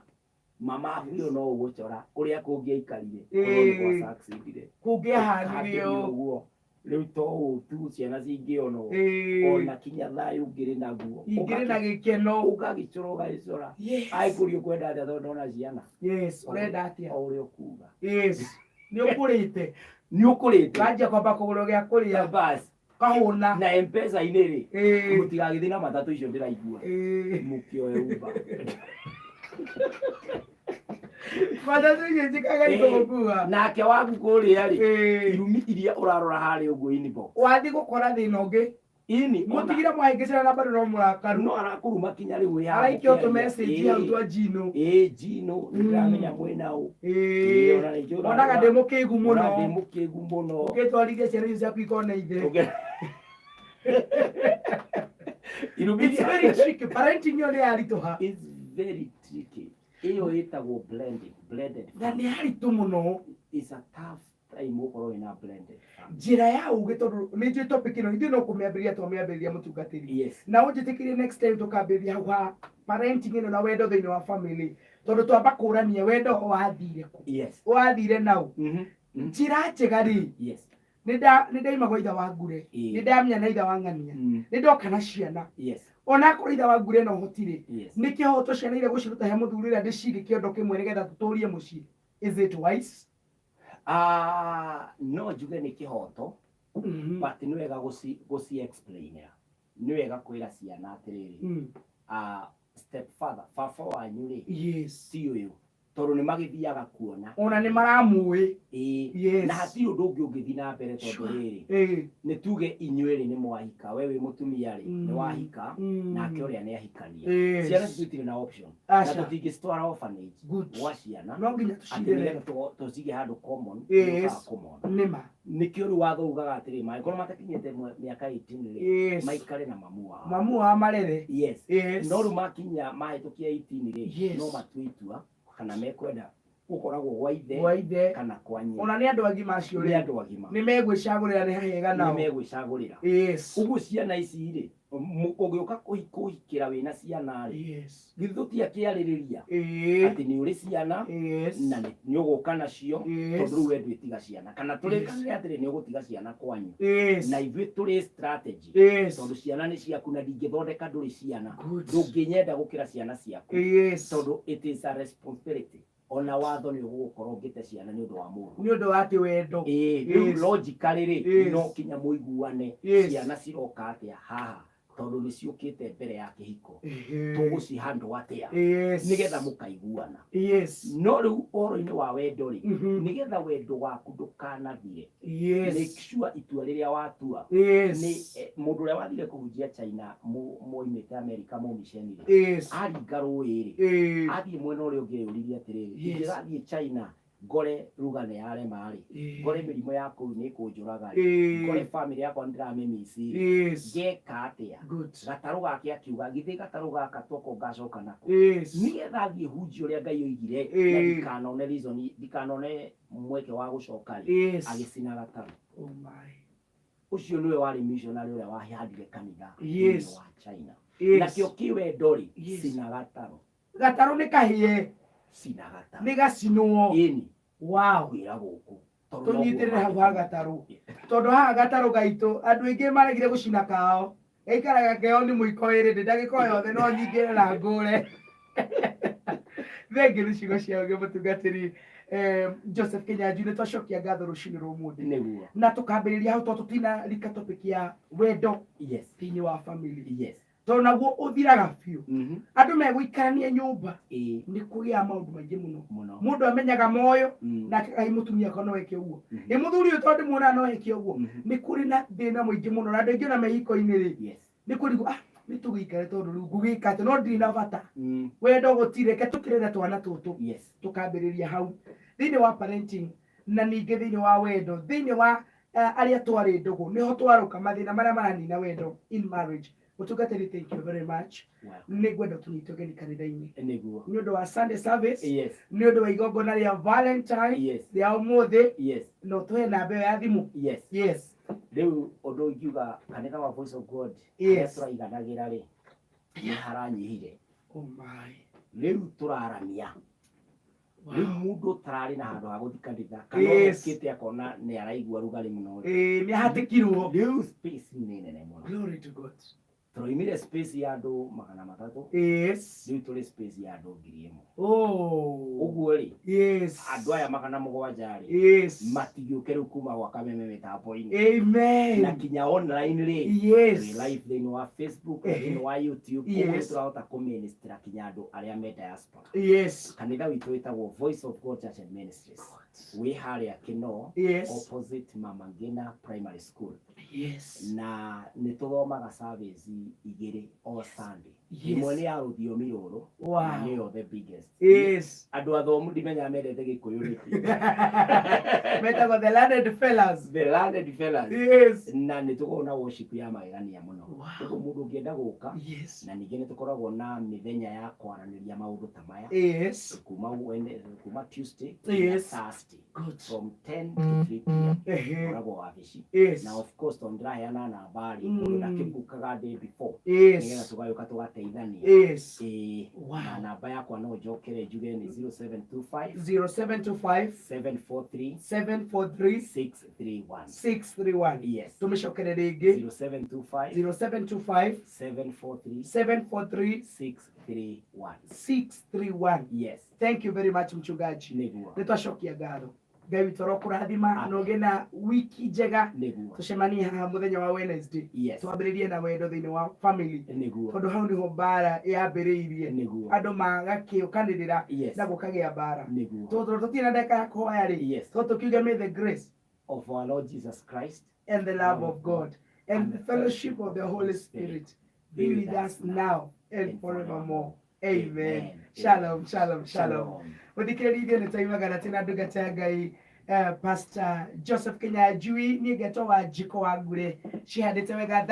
mama huyo, no ũgũcora ũrĩa kũngĩaikarire korwo nĩ gwa succeedire. Kũngĩahanire ũũ. Ũguo rĩu to ũũ tu ciana cingĩonwo, ona kinya thayũ ũngĩrĩ naguo. Ingĩrĩ na gĩkeno. Ũgagĩcora ũgagĩcora, agĩkũria ũkwenda atĩa, tondũ ndona ciana. Yes, ũrenda atĩa? O ũrĩa ũkuga. Yes, nĩ ũkũrĩte. Nĩ ũkũrĩte. Wanjia kwamba kũgũrwo gĩa kũrĩa. Bas. Kahũna. Na mpesa-inĩ rĩ, mũtigagĩthiĩ na matatũ icio ndĩraigua, mũkĩoe Uber. Matatũ icio njikaga ikũgũkua. Nake waku kũrĩa rĩ, irumi iria ũrarora harĩa ũguo inbox. Wathiĩ gũkora thĩna ũngĩ. Ini Mũtigire mwahĩngĩcana na bado no mũrakaru. No arakũruma kinya rĩu wĩ haha Araikia mũkĩaria. ũtũ message hau twa njino. Ĩĩ, njino nĩ ndĩramenya mwĩna ũ. Ĩĩ, ona ningĩ Onaga ndĩ mũkĩgu ona mũno. Ndĩ mũkĩgu mũno. Ũgĩtwarithia ciana icio ciaku ikona ithe. Irumi It's very tricky. Parenting ĩyo nĩ yaritũha. It's very tricky. Ĩyo ĩtagwo blended blended Na nĩ yaritũ mũno. It's a tough time gũkorwo wĩna blended family. Njĩra ya ũgĩ, tondũ nĩ njũĩ topic ĩno ithuĩ no kũmĩambĩrĩria twamĩambĩrĩria, mũtungatĩri. Na ũnjĩtĩkĩrie next time tũkambĩrĩria hau ha parenting ĩno na wendo thĩinĩ wa family, tondũ twamba kũrania wendo wathire kũ? Wathire nau. Njĩra njega rĩ, nĩ ndaima gwa ithe wa Ngure, nĩ ndamenya na ithe wa Ng'ania, nĩ ndoka na ciana, onakorwo ithe wa Ngure na ũhoti rĩ, nĩ kĩhoto ciana iria gũciruta he mũthuri ũrĩa ndĩcige kĩondo kĩmwe nĩgetha tũtũrie mũciĩ? Is it wise? Ah, no njuge nĩ kĩhoto. But nĩ wega gũci explainĩra, nĩ wega kwĩra ciana atĩrĩrĩ, step father, baba wanyu rĩ, ti ũyũ, tondũ nĩ magĩthiaga kuona. Ona nĩ maramũĩ. Ĩĩ. Na hatirĩ ũndũ ũngĩ ũngĩthiĩ na mbere, tondũ rĩrĩ, nĩ tuge inyuĩ rĩ nĩ mwahika, we wĩ mũtumia rĩ, nĩ wahika, nake ũrĩa nĩ ahikania, ciana citũ itirĩ na option na Aca. tũtingĩcitwara orphanage gwa ciana No nginya atĩ tũcirere. nĩgetha tũcige handũ common. Yes. Tũkaga common. Nĩma. Nĩkĩo rĩu watho ugaga atĩrĩ, mangĩkorwo matakinyĩte mĩaka 18 rĩ, maikare na mamu wao. Mamu wa marere. Yes. No rĩu makinya mahĩtũkia 18 rĩ, no matue itua kana mekwenda gũkoragwo gwa ithe Gwa ithe kana kwa nyina. Ona nĩ andũ agima acio Nĩ rĩ, andũ agima. Nĩ megwĩcagũrĩra nĩ hahega Nĩ nao. megwĩcagũrĩra. Ũguo ciana ici rĩ, ũgĩũka kũhikĩra wĩna ciana rĩ, githĩ tũtiakĩarĩrĩria atĩ nĩ ũrĩ ciana na nĩ ũgũka nacio, tondũ rĩu we ndwĩtiga ciana, kana tũrĩkanĩre atĩrĩ, nĩ ũgũtiga ciana kwanyu na ithuĩ tũrĩ strategy, tondũ ciana nĩ ciaku na ndingĩthondeka ndũrĩ ciana. Ndũngĩnyenda gũkĩra ciana ciaku, tondũ it is a responsibility. Ona watho nĩ ũgũgũkorwo ũngĩte ciana nĩ ũndũ wa mũndũ. Nĩ ũndũ wa atĩ wendo. Ĩĩ, rĩu logically rĩ, no kinya mũiguane, ciana ciroka atĩa haha, tondũ nĩ ciũkĩte mbere ya kĩhiko, tũgũcihandwo atĩa nĩgetha mũkaiguana. No rĩu ũhoro-inĩ wa wendo rĩ, nĩgetha wendo waku ndũkanathire, make sure itua rĩrĩa watua nĩ mũndũ ũrĩa wathire kũhunjia China, moimĩte America, mũmiceni rĩ, aringa rũĩ rĩ, athiĩ mwena ũrĩa ũngĩ, eyũririe atĩrĩrĩ, ingĩgathiĩ China ngore ruga nĩ yarema rĩ, ngore mĩrimũ ya kũu nĩ ĩkũnjũraga rĩ, ngore family yakwa nĩ ndĩramĩmici rĩ, ngeka atĩa? Gatarũ gake akiuga, githĩ gatarũ gaka toko ngacoka nako, nĩgetha thiĩ hunjie ũrĩa Ngai oigire na ndikanone reason, ndikanone mweke wa gũcoka rĩ, agĩcina gatarũ. Oh my. Ũcio nĩwe warĩ missionary ũrĩa wahandire kanitha thĩinĩ wa China. Nakĩo kĩwendo rĩ, cina gatarũ. Gatarũ nĩ kahĩe. Cina gatarũ. Nĩ gacinwo. Ĩni. Kwĩra gũkũ tondũ noguo Tũnyitĩrĩre hau ha mangĩkĩmenya. gatarũ, tondũ haha gatarũ gaitũ andũ aingĩ maregire gũcina kao, gaikaraga keo nĩ mũiko ĩrĩ ndĩ ndagĩka o yothe no nyingĩre na ngũre. Thengiũ nĩ ciugo cia ũgĩ, mũtungatĩri Joseph Kinyanjui. Nĩ twacokia ngatho rũcinĩ rwa ũmũthĩ na tũkambĩrĩria hau, tondũ tũtina rika topic ya wendo thĩinĩ wa family, tondũ naguo ũthiraga biũ. Andũ megũikarania nyũmba, nĩ kũgĩa maũndũ maingĩ mũno. Mũno. Mũndũ amenyaga moyo nake kaĩ mũtumia akwa no eke ũguo, ĩ mũthuri ũyũ tondũ ndĩmuonaga no eke ũguo. Nĩ kũrĩ na thĩna mũingĩ mũno, na andũ aingĩ ona me hiko-inĩ rĩ, nĩ kũrigwo, ah, nĩ tũgĩikare tondũ rĩu ngũgĩka atĩ no ndirĩ na bata. Wendo gũtirĩ, reke tũkĩrere twana tũtũ. Tũkambĩrĩria hau thĩinĩ wa parenting, na ningĩ thĩinĩ wa wendo, thĩinĩ wa arĩa twarĩ ndũgũ, nĩho twarũka mathĩna marĩa maranina wendo in marriage. Mũtungatĩri, thank you very much. Welcome. Nĩ ngwenda tũnyite ũgeni kanitha-inĩ Nĩguo. nĩ ũndũ wa Sunday service, nĩ ũndũ wa igongona rĩa Valentine rĩa ũmũthĩ. No tũhe namba ĩyo ya thimũ. Yes. Rĩu ũndũ ingiuga, kanitha wa Voice of God, harĩa tũraiganagĩra rĩ, nĩ haranyihire. Oh my. Rĩu tũraramia. Rĩu mũndũ ũtararĩ na handũ ha gũthiĩ kanitha kana ũkĩte akona nĩ araigua rugarĩ mũno rĩ, Ĩĩ, nĩ ahatĩkirwo. Rĩu space nĩ nene mũno. Glory to God. Tũroimire space ya andũ 300, rĩu tũrĩ space ya andũ 1000. Ũguo rĩ, andũ aya 700 rĩ, matigĩũke rĩu kuma gwa Kameme mĩtambo-inĩ Amen. na kinya online rĩ, twĩ live thĩinĩ wa Facebook na thĩinĩ wa YouTube. Ũguo nĩ tũrahota kũministra kinya andũ arĩa me diaspora. Kanitha witũ wĩtagwo Voice of God Church and Ministries, wĩ harĩa Kĩno, opposite Mama Ngina Primary School. Na nĩ tũthomaga service igĩrĩ o Sunday. Ĩmwe nĩ ya rũthiomi rũrũ na nĩyo the biggest. Andũ athomu ndimenyaga mendete Gĩkũyũ nĩkĩ. Metagwo the learned fellas. The learned fellas. Na nĩ tũkoragwo na worship ya magegania mũno. Ũguo mũndũ ũngĩenda gũka, na ningĩ nĩ tũkoragwo na mĩthenya ya kwaranĩria maũndũ ta maya, kuma Tuesday nginya Thursday, from 10 to 3 p.m., koragwo wabici. Na of course tondũ ndĩraheana namba rĩ, mũndũ ndakĩbukaga day before, nĩgetha tũgagĩũka tũgateithania. Ĩĩ. Na namba yakwa no njokere njuge nĩ 0725 0725 743 743 631. 631. Yes. Tũmĩcokere rĩngĩ. 0725 0725 743 743 631. 631. Yes. Thank you very much, mchungaji. Nĩguo. Nĩ twacokia ngatho. Ngai witũ arokũrathima Amen. na ũgĩe na wiki njega. Nĩguo. Tũcemanie haha mũthenya wa Wednesday, twambĩrĩrie na wendo thĩinĩ wa family, Nĩguo. tondũ hau nĩho mbara yambĩrĩirie, Nĩguo. andũ magakĩũkanĩrĩra na gũkagĩa mbara. Nĩguo. Tondũ tũtirĩ na ndagĩka ya kũhoya rĩ, to tũkiuge, may the grace of our Lord Jesus Christ and the love of God and the fellowship of the Holy Spirit be with us now and forevermore. Amen. Shalom, shalom, shalom. Muthikĩrĩria, nĩ twaimagana tĩ na ndungata ya Ngai, Pastor Joseph Kinyanjui. Niĩ ngetwo wa Njiko wa Ngure, cihandĩte wega thaa